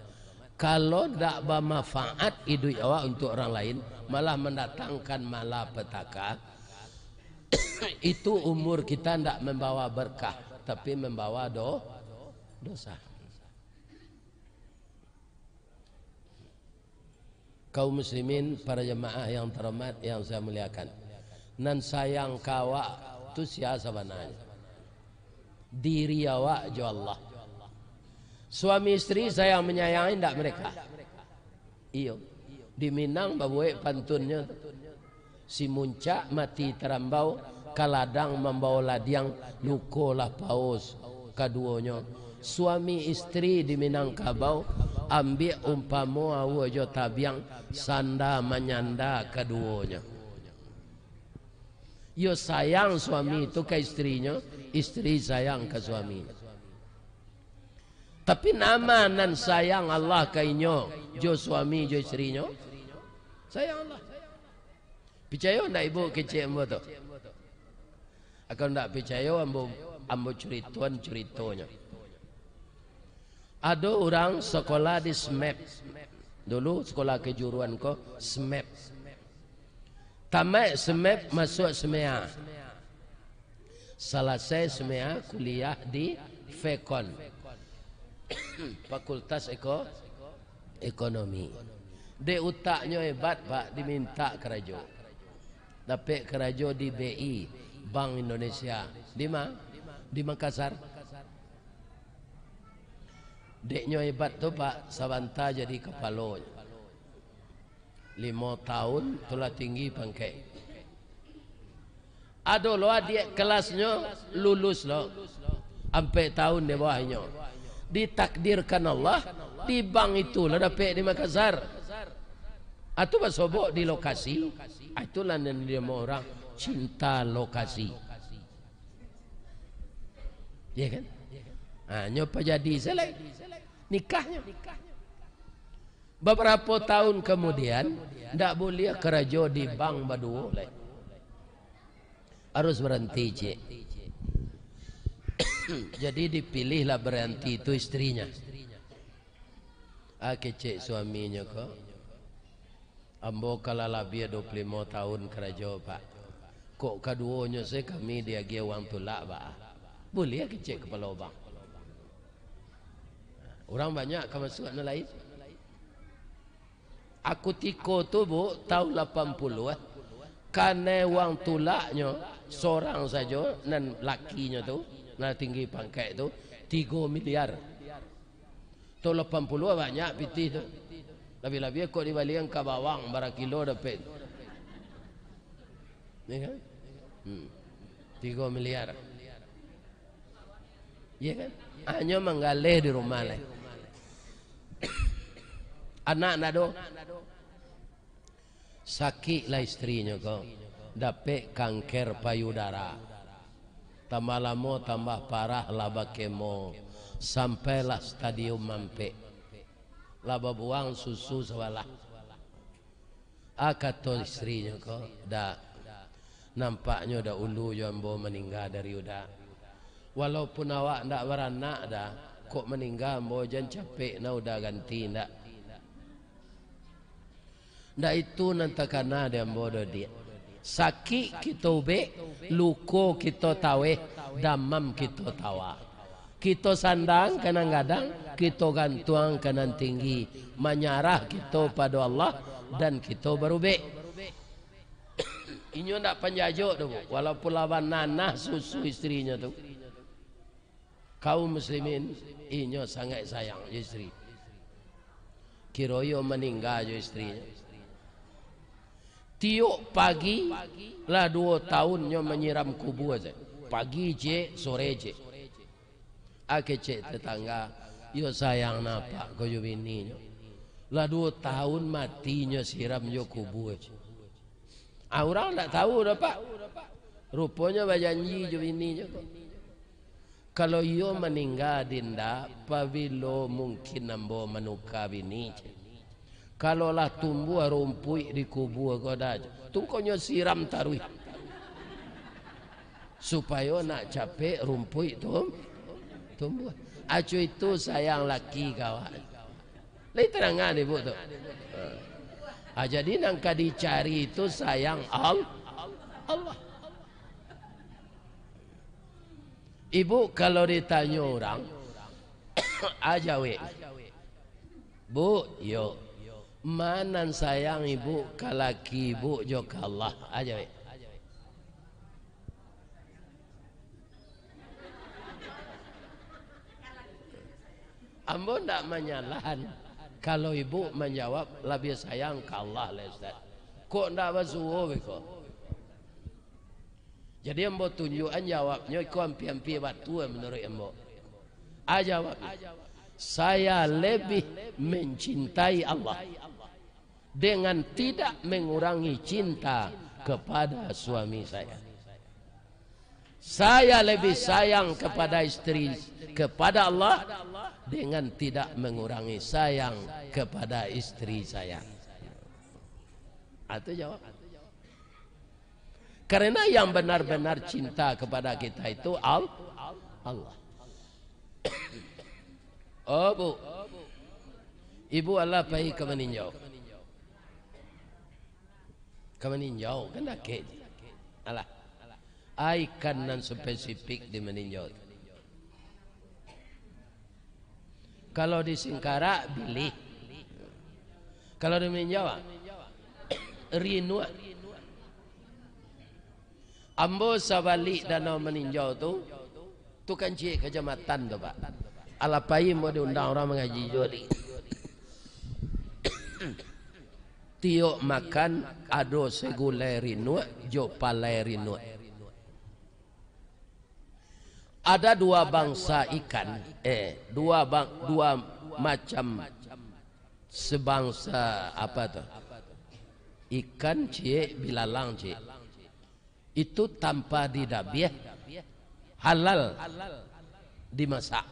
kalau ndak bamanfaat iduik awak untuk orang lain, malah mandatangkan malapetaka, itu umur kita ndak mambawa berkah, tapi mambawa do-, dosa. Kaum muslimin, para jamaah yang terhormat, yang saya muliakan, nan sayang ka awak tu sia sabananyo? Diri awak jo Allah. Suami istri sayang manyayangi ndak mereka? Iyo. Di Minang babuek pantunnyo tu. Si muncak mati tarambau, ka ladang mambao ladiang, luko lah paus kaduonyo. Suami istri di Minangkabau, ambiak umpamo aua jo tabiang, sanda manyanda kaduonyo. Yo sayang suami tu ka istrinyo, istri sayang ka suami. Tapi nama nan sayang Allah ka inyo jo suami jo istrinyo? Sayang Allah. Picayo ndak ibu kecek ambo tu? Kalau ndak picayo, ambo, ambo curitoan curitonyo. Ado urang sekolah di SMEP. Dulu sekolah kejuruan ko SMEP. Tamaik SMEP, masuak SMEA. Salasai SMEA, kuliah di Fekon. Fakultas Eko-, Ekonomi. Dek utaknyo hebat, Pak, dimintak karajo. Dapek karajo di B I, Bank Indonesia. Di ma? Di Makassar. Deknyo hebat tu, Pak, sabanta jadi kapalo. Limo taun tu lah tinggi pangkek. Ado lo adiak kelasnyo lulus lo, ampek taun di bawah inyo. Ditakdirkan Allah, di bank itu lah dapek di Makassar. Atu basobok di lokasi, ah, itulah nan dinamo urang cinta lokasi. Ya kan? Ah, nyo pajadi se lai nikahnyo. Babarapo taun kamudian, ndak buliah karajo di bank baduo lai. Harus baranti, ciek. Jadi, dipilihlah baranti tu istrinyo. Ah, kecek suaminyo ko, "Ambo ka lah labiah duo puluah limo taun karajo, Pak. Kok kaduonyo se kami diagiah uang tulak, Pak?" Buliah kecek kapalo bank. Urang banyak ka masuak nan lain. Aku tiko tu, Bu, taun lapan puluah, kanai uang tulaknyo sorang sajo, nan lakinyo tu, nan tinggi pangkek tu, tigo miliar. Taun lapan puluah banyak pitih tu. Labiah-labiah kok dibalian ka bawang, bara kilo dapek. Ya kan? Hmm. Tigo miliar. Ya kan? Hanyo manggaleh di rumah lai. Anak ndak ado. Sakiklah istrinyo ko, dapek kanker payudara. Tambah lamo, tambah parah, lah bakemo, sampailah stadium ampek. Lah babuang susu sabalah. Ah, kato istrinyo ko, "Dak, nampaknyo dahulu jo ambo maningga dari uda. Walaupun awak ndak baranak dah, kok maningga ambo jan capek nah uda ganti ndak?" Ndak itu nan takana di ambo doh, Diak. Sakik kito ubek, luko kito taweh, damam kito tawa. Kito sandang ka nan gadang, kito gantuang ka nan tinggi. Manyarah kito pado Allah, dan kito barubek. Inyo ndak panjajok doh, Bu. Walaupun lawan nanah susu istrinyo tu. Kaum muslimin, inyo sangaik sayang jo istri. Kiro iyo maningga jo istrinyo. Tiok pagi, lah duo taun nyo manyiram kubua se. Pagi ciek, sore ciek. A kecek tetangga, yo sayang napak ko jo bininyo. Lah duo tahun mati nyo siram jo kubua ciek. Ah, urang ndak tahu doh, Pak. Ruponyo bajanji jo bininyo ko. Kalau iyo maningga, Dinda, pabilo mungkin ambo manuka bini ciek. Kalau lah tumbuah rumpuik di kubua ko dah, tungkonyo siram taruih. Supayo nak capek rumpuik tum-, tumbuah. Acu itu sayang laki ka awak. Lai tarangan ibu tu. Ha. Ah, jadi nan ka dicari itu sayang Al-, Allah. Ibu kalau ditanyo urang, aja wek. Bu, yo. Ma nan sayang ibu ka laki ibu jo ka Allah? Aja wek. Ambo ndak manyalahan kalau ibu manjawab labiah sayang ka Allah lah, Ustaz. Kok ndak basuo beko? Jadi ambo tunjuakan jawabnyo, iko ampia-ampia batua manuruik ambo. A jawabnyo, saya lebih mencintai Allah dengan tidak mengurangi cinta kepada suami saya. Saya lebih sayang kepada istri, kepada Allah, dengan tidak mengurangi sayang kepada istri saya. Itu jawab. Karena yang benar-benar cinta kepada kita itu Al-, Allah. Oh, Bu. Ibu alah pai ka maninjau. Ka maninjau, kan dakek. Alah. A ikan nan spesifik di maninjau tu. Kalau di Singkarak, bilih. Kalau di Maninjau, ah, rinuak. Ambo sabalik Danau Maninjau tu, tu kan ciek kacamatan tu, Pak. Alah pai ambo diundang urang mangaji juo, Dik. Tiok makan ado sagulai rinuak jo palai rinuak. Ada dua bangsa ikan, eh, dua bang-, dua macam sebangsa apa tu? Ikan ciek, bilalang ciek. Itu tanpa didabiah, halal dimasak.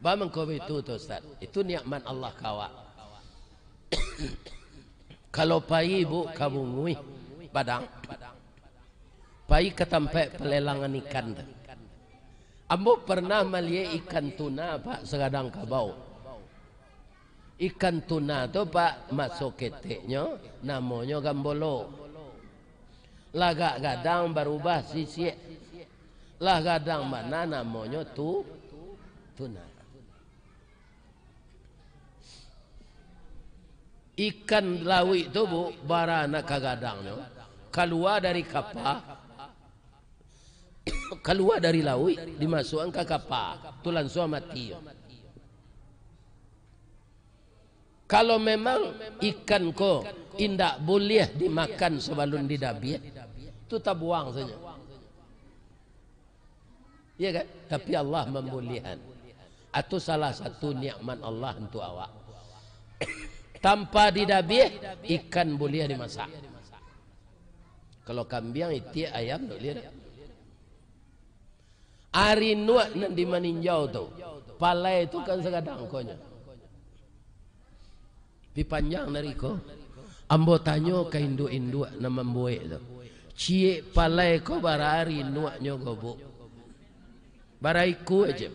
Ba mangko baitu tu, Ustaz. Itu nikmat Allah ka awak. Kalau pai ibu ka Bunguih, Padang, pai ka tampek palelangan ikan tu. Ambo pernah maliek ikan tuna, Pak, sagadang kabau. Ikan tuna tu, Pak, maso keteknyo namonyo gambolo. Lah agak gadang barubah sisiak. Lah gadang bana namonyo tu, tuna. Ikan lauik tu, Bu, bara nan ka gadangnyo, kalua dari kapa, kalua dari lauik, dimasuakan ka kapa, tu lansuang mati. Kalau memang ikan ko indak buliah dimakan sabalun didabiah, tu tabuang sajo. Iya kan? Tapi Allah mambuliahan. Atu salah satu nikmat Allah untuak awak. Tanpa didabiah, ikan buliah dimasak. Kalau kambiang, itiak, ayam, ndak buliah doh. Ari nuak nan di Maninjau tu, palai tu kan sagadang konyo. Tapi panjang dari ko, ambo tanyo ka induak-induak nan mambuek tu, ciek palai ko bara ari nuaknyo ko, Bu? Bara ikua aja?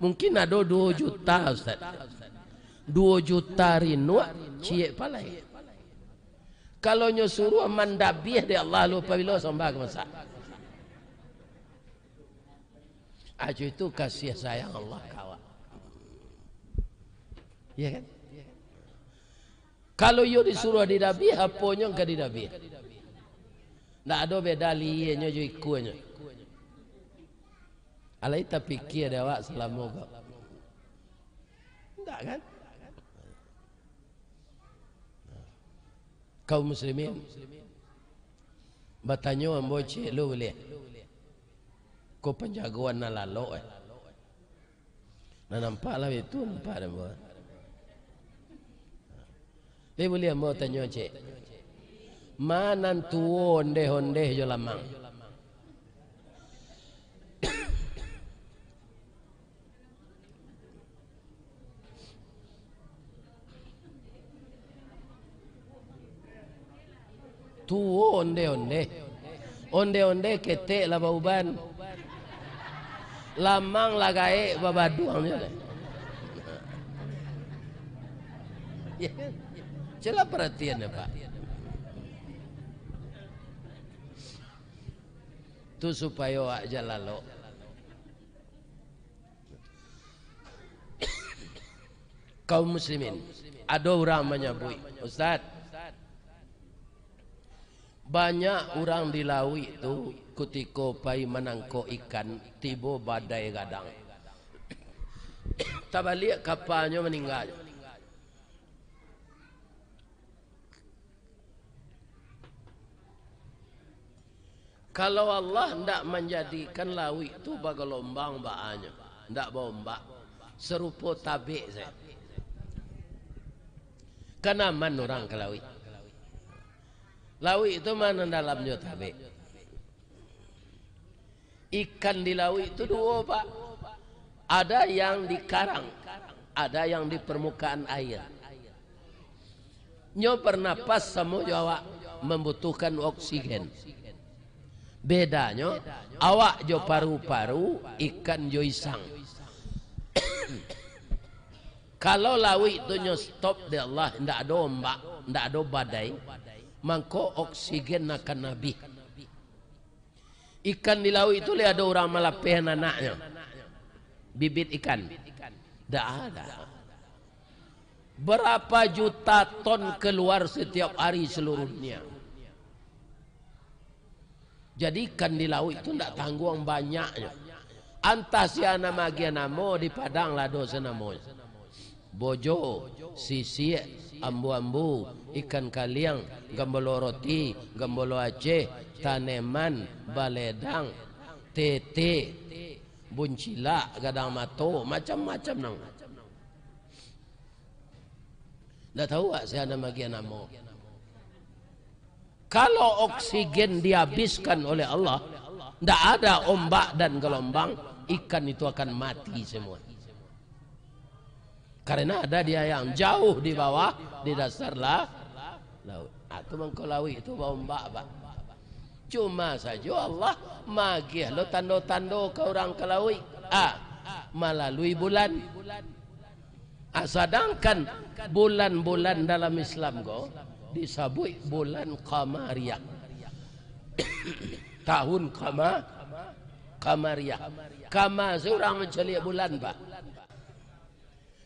Mungkin ado duo juta, Ustaz. Duo juta ari nuak, ciek palai. Kalau nyo suruah mandabiah dek Allah, lu pabilo sambah ka masak? Ajo itu kasih sayang Allah ka awak. Iya kan? Kalau iyo disuruah didabiah, aponyo ka didabiah? Ndak ado beda lienyo jo ikuanyo. Alai tapikia dek awak salamo ko? Ndak kan? Kaum muslimin, Batanyo ambo ciek lu buliah. Ko panjagoan nan lalok, eh. Nan nampak lah itu, nampak dek ambo. Lai buliah ambo tanyo ciek. Ma nan tuo ondeh-ondeh jo lamang? Tuo ondeh-ondeh. Ondeh-ondeh ketek lah bauban. Lamang lah gaek babaduangnyo lah. Ya kan? Cubolah paratian, Pak. Tu supayo awak jan lalok. Kaum muslimin, ado urang manyabuik, "Ustaz, banyak urang di lauik tu, kutiko pai manangkok ikan, tibo badai gadang. Tabaliak kapanyo, maningganyo." Kalau Allah ndak manjadikan lauik tu bagalombang baanyo, ndak baombak, sarupo tabek sajo, kan aman urang ka lauik. Lauik tu ma nan dalam jo tabek. Ikan di lauik tu duo, Pak. Ada yang di karang, ada yang di permukaan air. Nyo bernapas samo jo awak, mambutuhkan oksigen. Bedanyo, awak jo paru-paru, ikan jo isang. Kalau lauik tu nyo stop dek Allah, ndak ado ombak, ndak ado badai, mangko oksigen akan abih. Ikan di lauik tu lai ado urang malapeh anaknyo? Bibit ikan? Ndak ada. Berapa juta ton keluar setiap hari seluruh dunia? Jadi ikan di lauik tu ndak tangguang banyaknyo. Antah sia nan magiah namo, di Padang lah ado sanamonyo. Bojo, sisiak, ambu-ambu, ikan kaliang, gambolo roti, gambolo Aceh, taneman, baledang, tete, buncilak, gadang mato, macam-macam nang. Ndak tahu awak sia nan magiah namo. Kalau oksigen dihabiskan oleh Allah, ndak ada ombak dan gelombang, ikan itu akan mati semua. Karena ada dia yang jauh di bawah, di dasar la-, laut. Ah, tu mangko lauik tu baombak, Pak. Cuma sajo Allah magiah lo tando-tando ka urang ka lauik. Ah, malalui bulan. Ah, sadangkan bulan-bulan dalam Islam ko disabuik bulan Qamariyah. Tahun Qama-, Qamariyah. Kama surang mancaliak bulan, Pak.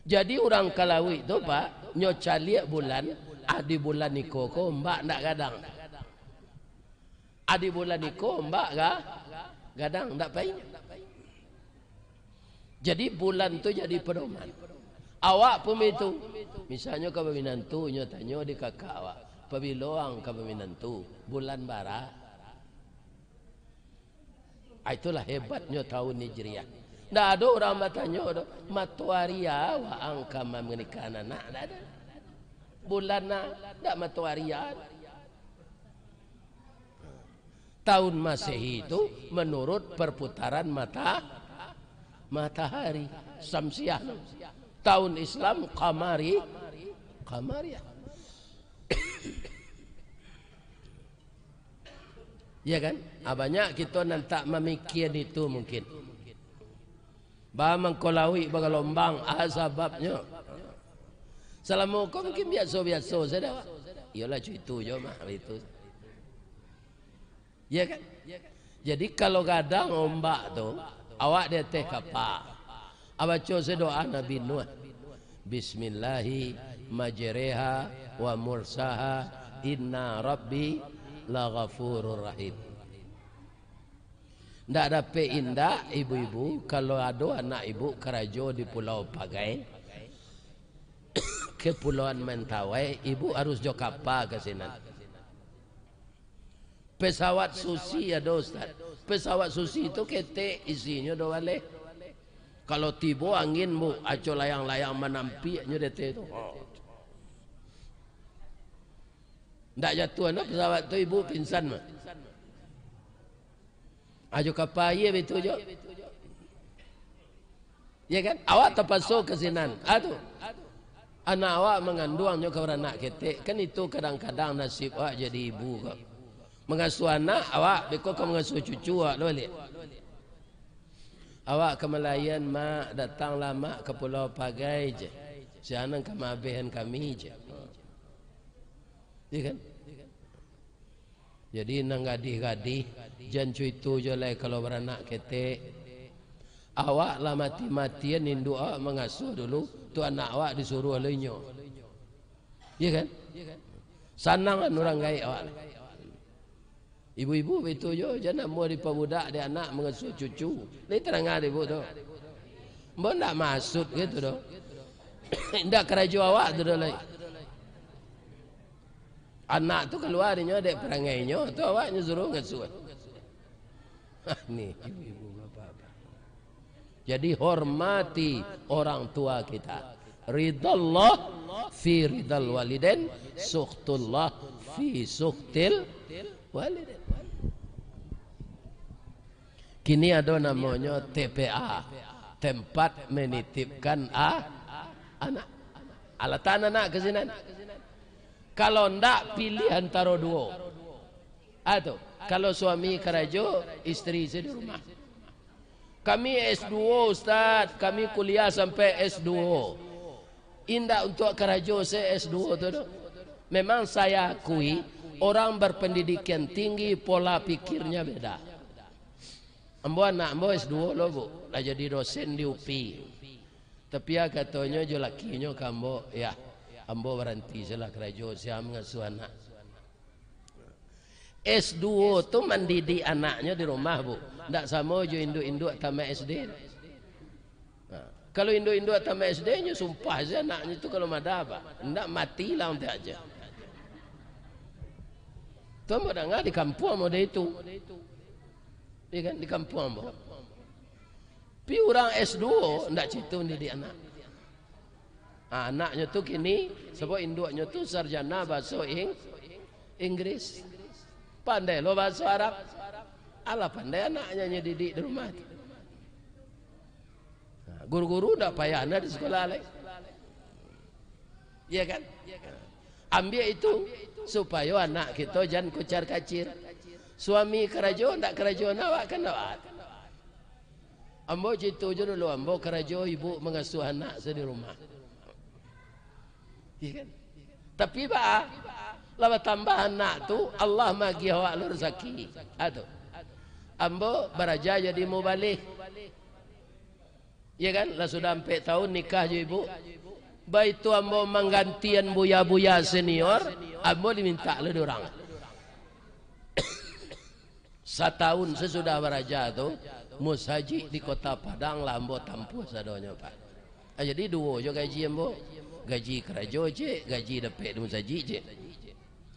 Jadi urang ka lauik tu, Pak, nyo caliak bulan, ah, di bulan iko ko ombak ndak gadang. Ah, di bulan iko ombak ga-, gadang, ndak pai. Jadi bulan tu jadi pedoman. Awak pun baitu. Misalnyo ka baminantu, nyo tanyo di kakak awak, "Pabilo ang ka baminantu? Bulan bara?" Ah, itulah hebatnyo tahun Hijriah. Ndak ado urang batanyo doh, "Matoari a waang ka mamanikahkan anak?" Ndak ado. Bulan a, ndak matoari a. Tahun Masehi tu menurut perputaran mata-, matahari, samsiah. Tahun Islam qamari, qamariah. Ya kan? Ah, banyak kito nan tak mamikian itu mungkin. Ba mangko lauik bagalombang, ah, sababnyo. Salamo ko mungkin biaso-biaso sajo, Pak. Iyolah, cuitu jo mah, itu. Ya kan? Jadi, kalau gadang ombak tu, awak di ateh kapa. Abaco se doa Nabi Nuh. "Bismillahi majreha wa mursaha, inna rabbi laghafurur rahim." Ndak dapek indak, ibu-ibu, kalau ado anak ibu karajo di Pulau Pagai, Kepulauan Mentawai, ibu harus jo kapa ka sinan. Pesawat susi ado, Ustaz. Pesawat susi tu ketek isinyo do baleh. Kalau tibo angin, Bu, aco layang-layang manampiak nyo dete tu. Ndak jatuah no pesawat tu, ibu pingsan mah. Ajo kapa aia bitu jo. Ya kan? Awak tapaso ka sinan. Ah, tu. Anak awak manganduang nyo ka baranak ketek. Kan itu kadang-kadang nasib awak jadi ibu ko. Mangasuah anak awak, beko ka mangasuah cucu awak lo baliak. Awak ka malayan, Mak, datanglah, Mak, ka Pulau Pagai je. Sinan ka maabehan kami je. Ya kan? Jadi, nan gadih-gadih, jan cuito jo lai kalau baranak ketek. Awak lah mati-matian induak awak mangasuah dulu, tu anak awak disuruah lo inyo. Iya kan? Sanang kan urang gaek awak. Ibu-ibu baitu jo, jan amuah dipabudak dek anak mangasuah cucu. Lai tadanga dek ibu tu. Ambo ndak maksud gitu doh. Ndak karajo awak tu doh lai. Anak tu kalua dinyo dek parangainyo, tu awaknyo suruah ngasuah. Ni, ibu-ibu, bapak-bapak. Jadi, hormati orang tua kita. Ridallah fi ridal walidain, sukhtullah fi sukhtil walidain. Kini ado namonyo T P A, tempat menitipkan a-, anak. Alatan anak ka sinan. Kalau ndak, pilih antaro duo. Ah, tu. Kalau suami karajo, isteri se di rumah. Kami S duo, Ustaz. Kami kuliah sampai S duo. Indak untuak karajo se S duo tu doh. Memang saya akui, orang berpendidikan tinggi, pola pikirnya beda. Ambo, anak ambo S duo lo, Bu. Lah jadi dosen di UPI. Tapi, ya, katonyo jo lakinyo ka ambo, "Ya, ambo baranti se lah karajo, sia mangasuah anak." S duo tu mandidik anaknyo di rumah, Bu. Ndak samo jo induak-induak tamat S D. Nah, kalau induak-induak tamat S D, nyo sumpah se anaknyo tu kalau madah, Pak. Ndak, mati lah untuak aja. Tu ambo danga di kampuang ambo ado itu. Iya kan, di kampuang ambo. Pi urang S duo ndak cito mandidik anak. Ah, anaknyo tu kini, sabab induaknyo tu sarjana bahaso Ing-, Inggris. Pandai lo bahaso Arab. Alah pandai anaknyo nyo didik di rumah tu. Nah, guru-guru ndak payah nah di sekolah lai. Iya kan? Ambiak itu, supayo anak kito jan kucar-kacir. Suami karajo, ndak karajo, nah, awak kan awak. Ambo cito jo dulu, ambo karajo, ibu mangasuah anak se di rumah. Iya kan? Tapi, ba, lah batambah anak tu, Allah magiah awak lo rasaki. Ah, tu. Ambo baraja jadi mubalih. Iya kan? Lah sudah ampek tahun nikah jo ibu. Baitu ambo manggantian buya-buya senior, ambo dimintak lo dek urang. Satahun sasudah baraja tu, musajik di Kota Padang lah ambo tampuah sadonyo, Pak. Ah, jadi duo jo gaji ambo. Gaji karajo ciek, gaji dapek di musajik ciek.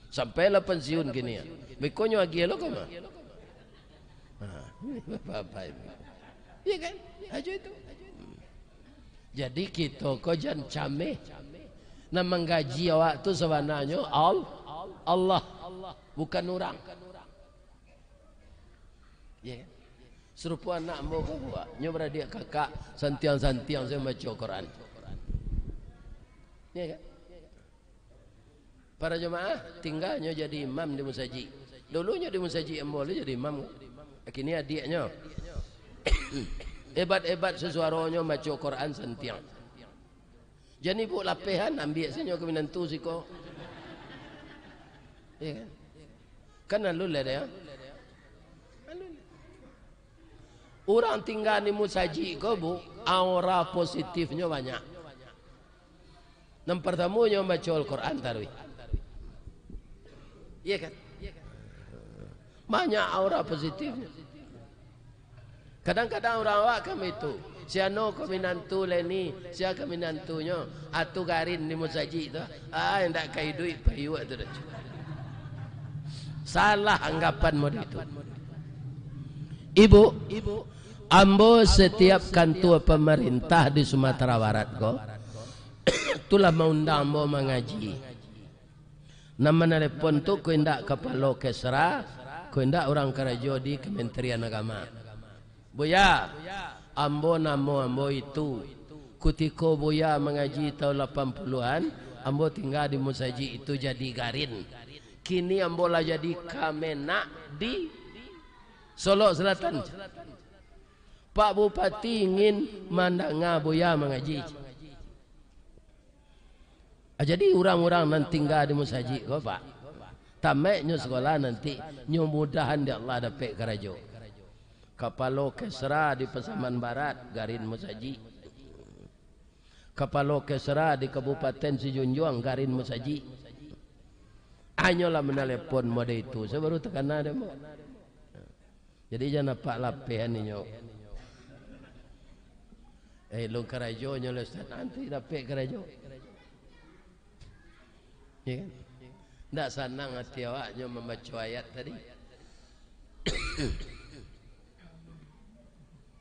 Sampai lah pansiun kini. Beko nyo agiah lo ka ma? Ha, bapak-bapak ibu. Iya kan? Ajo itu. Jadi kito ko jan cameh. Nan manggaji awak tu sabananyo Al-, Allah, bukan urang. Iya kan? Sarupo anak ambo ko, Bu. Nyo baradiak kakak, santiang-santiang sajo mambaco Quran. Iya kan? Para jamaah, tingganyo jadi imam di musajik. Dulunyo di musajik ambo lo jadi imam. Kini adiaknyo. Hebat-hebat sasuaronyo mambaco Quran santiang. Jan ibu lapehan, ambiak sajo ka minantu siko. Iya kan? Kan alun lai, ya? Alun lai. Urang tingga di musajik ko, Bu, aura positifnyo banyak. Nan partamonyo mambaco Al-Quran tarawih. Iya kan? Banyak aura positifnyo. Kadang-kadang urang awak kan baitu. Si anu ka minantu lai ni, sia ka minantunyo. Atu garin di musajik tu. Ah, indak ka iduik payuak tu doh. Salah anggapan model itu. Ibu, ambo setiap kantua pamarintah di Sumatera Barat ko, tu lah maundang ambo mangaji. Nan manalepon tu ko indak kapalo kesra, ko indak urang karajo di Kementerian Agama. Buya, ambo namo ambo itu. Kutiko Buya mangaji taun lapan puluahan, ambo tingga di musajik itu jadi garin. Kini ambo lah jadi kamenag di Solok Selatan. Pak Bupati ingin mandanga Buya mangaji. Ah, jadi urang-urang nan tingga di musajik ko, Pak, tamaiknyo sakolah nanti, nyo mudahan dek Allah dapek karajo. Kapalo kesra di Pasaman Barat, garin musajik. Kapalo kesra di Kabupaten Sijunjuang, garin musajik. Hanyolah manalepon model itu, sabaru takana dek ambo. Jadi jan apak lapehan inyo. Eh, lun karajo nyo lah, Ustaz, nanti dapek karajo. Ya kan? Ndak sanang hati awak nyo mambaco ayat tadi.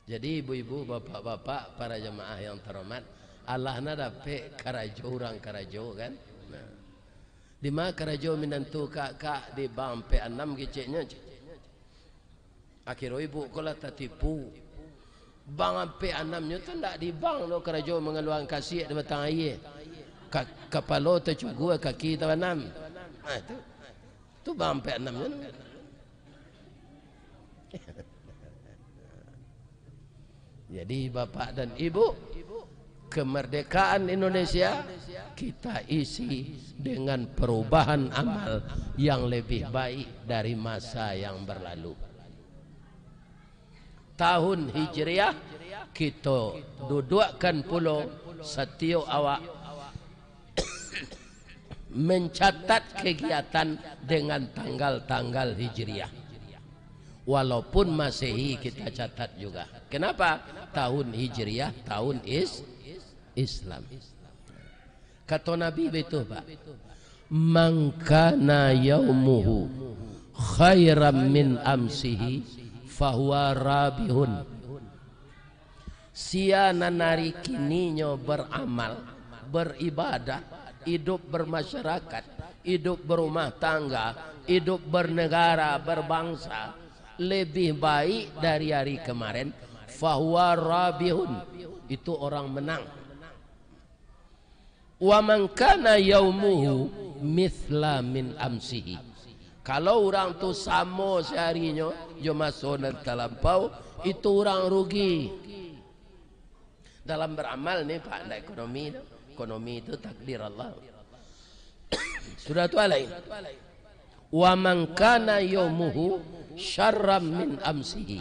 Jadi ibu-ibu, bapak-bapak, para jamaah yang terhormat, alah nah dapek karajo urang karajo kan? Nah. Di ma karajo minantu kak-kak di bank ampek anam keceknyo? Akhiro ibu ko lah tatipu. Bank ampek anam nyo tu ndak di bank doh, karajo mangaluakan kasiak di batang aia. Ka-, kapalo tacugua, kaki tabanam. Ah, tu. Tu bank ampek anam nyo tu. Jadi, Bapak dan Ibu, kemerdekaan Indonesia kita isi dengan perubahan amal yang lebih baik dari masa yang berlalu. Tahun Hijriah, kito duduakkan pulo satiok awak mencatat kegiatan dengan tanggal-tanggal Hijriah. Walaupun Masehi kita catat juga. Kenapa? Tahun Hijriah, tahun is-, Islam. Kato Nabi baitu, Pak, "Man kana yaumuhu khairan min amsihi, fahuwa rabihun." Sia nan ari kininyo baramal, baribadah, idup bermasyarakat, idup berumah tangga, idup bernegara, berbangsa, lebih baik dari ari kemarin, fahuwa rabihun, itu orang menang. "Wa man kana yaumuhu mithla min amsihi." Kalau urang tu samo saharinyo jo maso nan talampau, itu urang rugi. Dalam baramal ni, Pak, ndak ekonomi tu. Ekonomi tu takdir Allah. Sudah tu alai. "Wa man kana yaumuhu syarran min amsihi."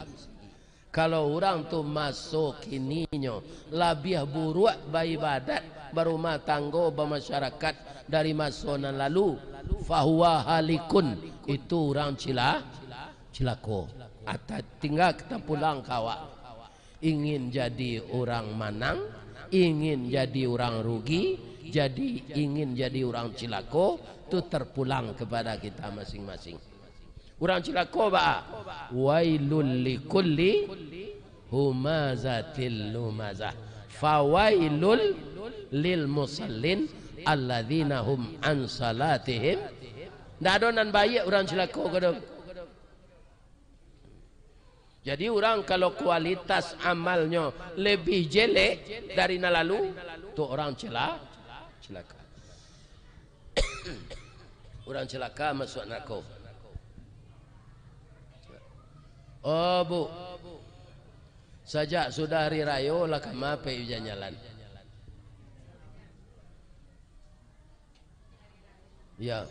Kalau urang tu maso kininyo labiah buruak baibadat, barumah tanggo, bamasyarakat dari maso nan lalu, fahuwa halikun, itu urang cila-, cilako. Ata-, tingga kita pulang ka awak. Ingin jadi urang manang, ingin jadi urang rugi, jadi ingin jadi urang cilako, tu terpulang kepada kita masing-masing. Urang cilako baa? "Wailul likulli humazatil lumazah. Fawailul lil musallin alladzina hum an salatihim." Ndak ado nan baiak urang cilako ko doh. Jadi urang kalau kualitas amalnyo lebih jelek dari nan lalu, tu urang cila-, cilaka. Urang cilaka masuak narako. Oh, Bu. Sajak sudah hari rayo lah kama pai jalan-jalan. Ya,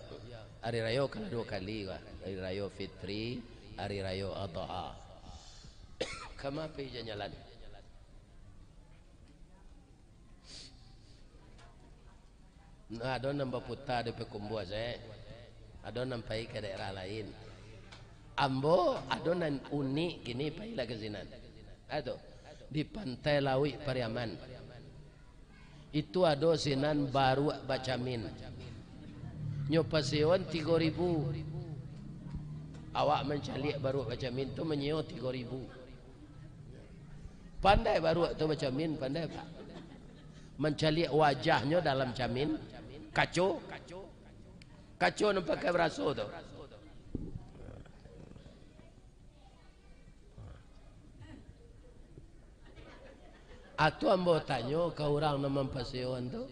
hari rayo kan duo kali, wah. Hari rayo Fitri, hari rayo Adha. Kama pai jalan-jalan. Nah, ado nan baputa di Payakumbuah sae. Ado nan pai ka daerah lain. Ambo ado nan unik kini, pailah ka sinan. Ado di Pantai Lauik Pariaman. Itu ado sinan baruak bacamin. Nyo pasewoan tigo ribu. Awak mancaliak baruak bacamin tu manyio tigo ribu. Pandai baruak tu bacamin, pandai, Pak. Mancaliak wajahnyo dalam camin, kaco. Kaco nan pakai baraso tu. Atu ambo tanyo ka urang nan mampasewoan tu,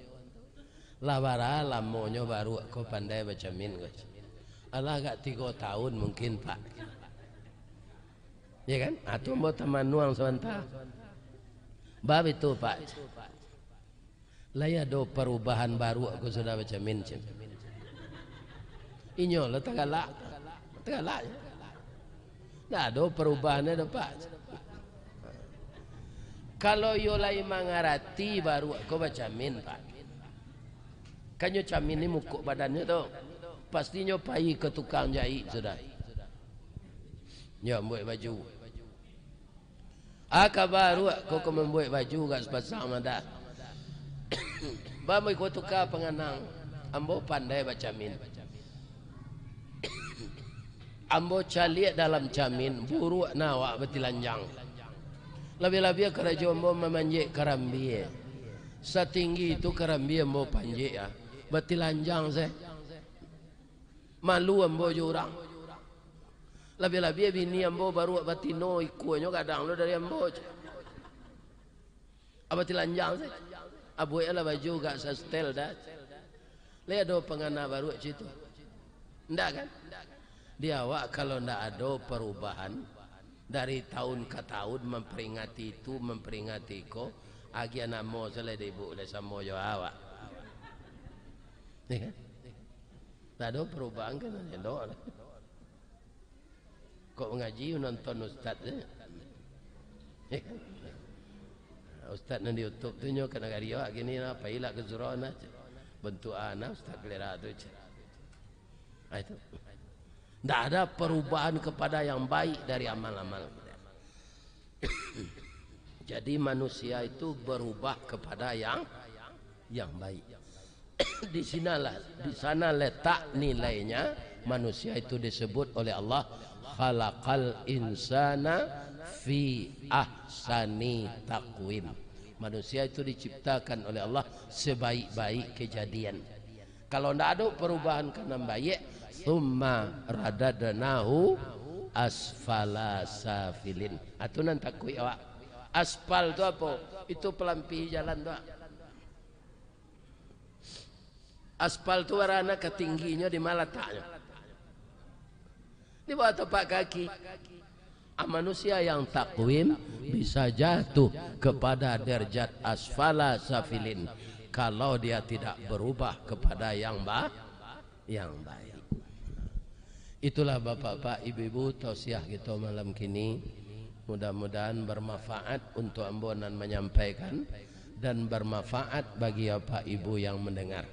lah bara lamonyo baruak ko pandai bacamin ko? Alah, agak tigo tahun mungkin, Pak. Ya kan? Atu ambo tamanuang sabanta. Bab itu, Pak. Lai ado parubahan baruak ko sudah bacamin, cen? Inyo lah tagalak. Tagalak. Ndak ado parubahan ado, Pak. Kalau iyo lai mangarati baruak ko bacamin, Pak. Kan nyo camin ni mukuk badannyo tu. Pastinyo pai ka tukang jaik sudah. Nyo mambuek baju. Aka baruak ko, ko mambuek baju gak sapasang madah. Bambo iko tuka panganang, ambo pandai bacamin. Ambo caliak dalam camin, buruak na awak batilanjang. Labiah-labiah karajo ambo mamanjek karambia. Satinggi itu karambia ambo panjek, ah. Batilanjang se. Malu ambo jo urang. Labiah-labiah bini ambo baruak batino, ikuanyo gadang lo dari ambo. Abah tilanjang se. Abuek lah baju gak sastel dah. Lai ado pangana baruak cito? Ndak kan? Di awak kalau ndak ado parubahan dari tahun ka tahun, mamperingati itu, mamperingati ko, agiah namo se lai di ibuk lai samo jo awak. Ya kan? Ndak ado parubahan kan, elok lah. Kok mangaji nonton ustaz se. Ustaz nan di YouTube tu nyo ka nagari awak kini lah, pailah ka surau nah. Bantuak ana ustaz kalera tu, cek. Ah, itu. Ndak ada perubahan kepada yang baik dari amal-amal. Jadi manusia itu berubah kepada yang yang baik. Di sanalah, di sana letak nilainya manusia itu disebut oleh Allah, "Khalaqal insana fi ahsani taqwim." Manusia itu diciptakan oleh Allah sebaik-baik kejadian. Kalau ndak ada perubahan ka nan baiak, "Tsumma radadnahu asfala safilin." Atu nan takuik awak. Aspal tu apo? Itu palampih jalan tu. Aspal tu warana katingginyo di ma lataknyo? Di bawah tapak kaki. Ah, manusia yang takwim bisa jatuh kepada derajat asfala safilin kalau dia tidak berubah kepada yang ba-, yang baik. Itulah bapak-bapak, ibu-ibu, tausiah kito malam kini. Mudah-mudahan bermanfaat untuk ambo nan menyampaikan dan bermanfaat bagi bapak ibu yang mendengar.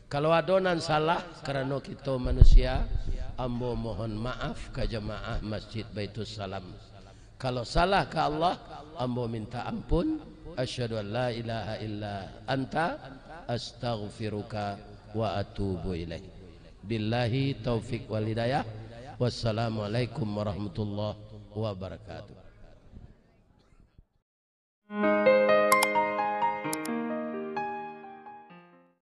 Kalau ado nan salah karano kito manusia, ambo mohon maaf ka jamaah Masjid Baitussalam. Kalau salah ka Allah, ambo minta ampun. Asyhadu an la ilaha illa anta, astaghfiruka wa atubu ilaik. Billahi taufik wal hidayah. Wassalamualaikum warahmatullahi wabarakatuh.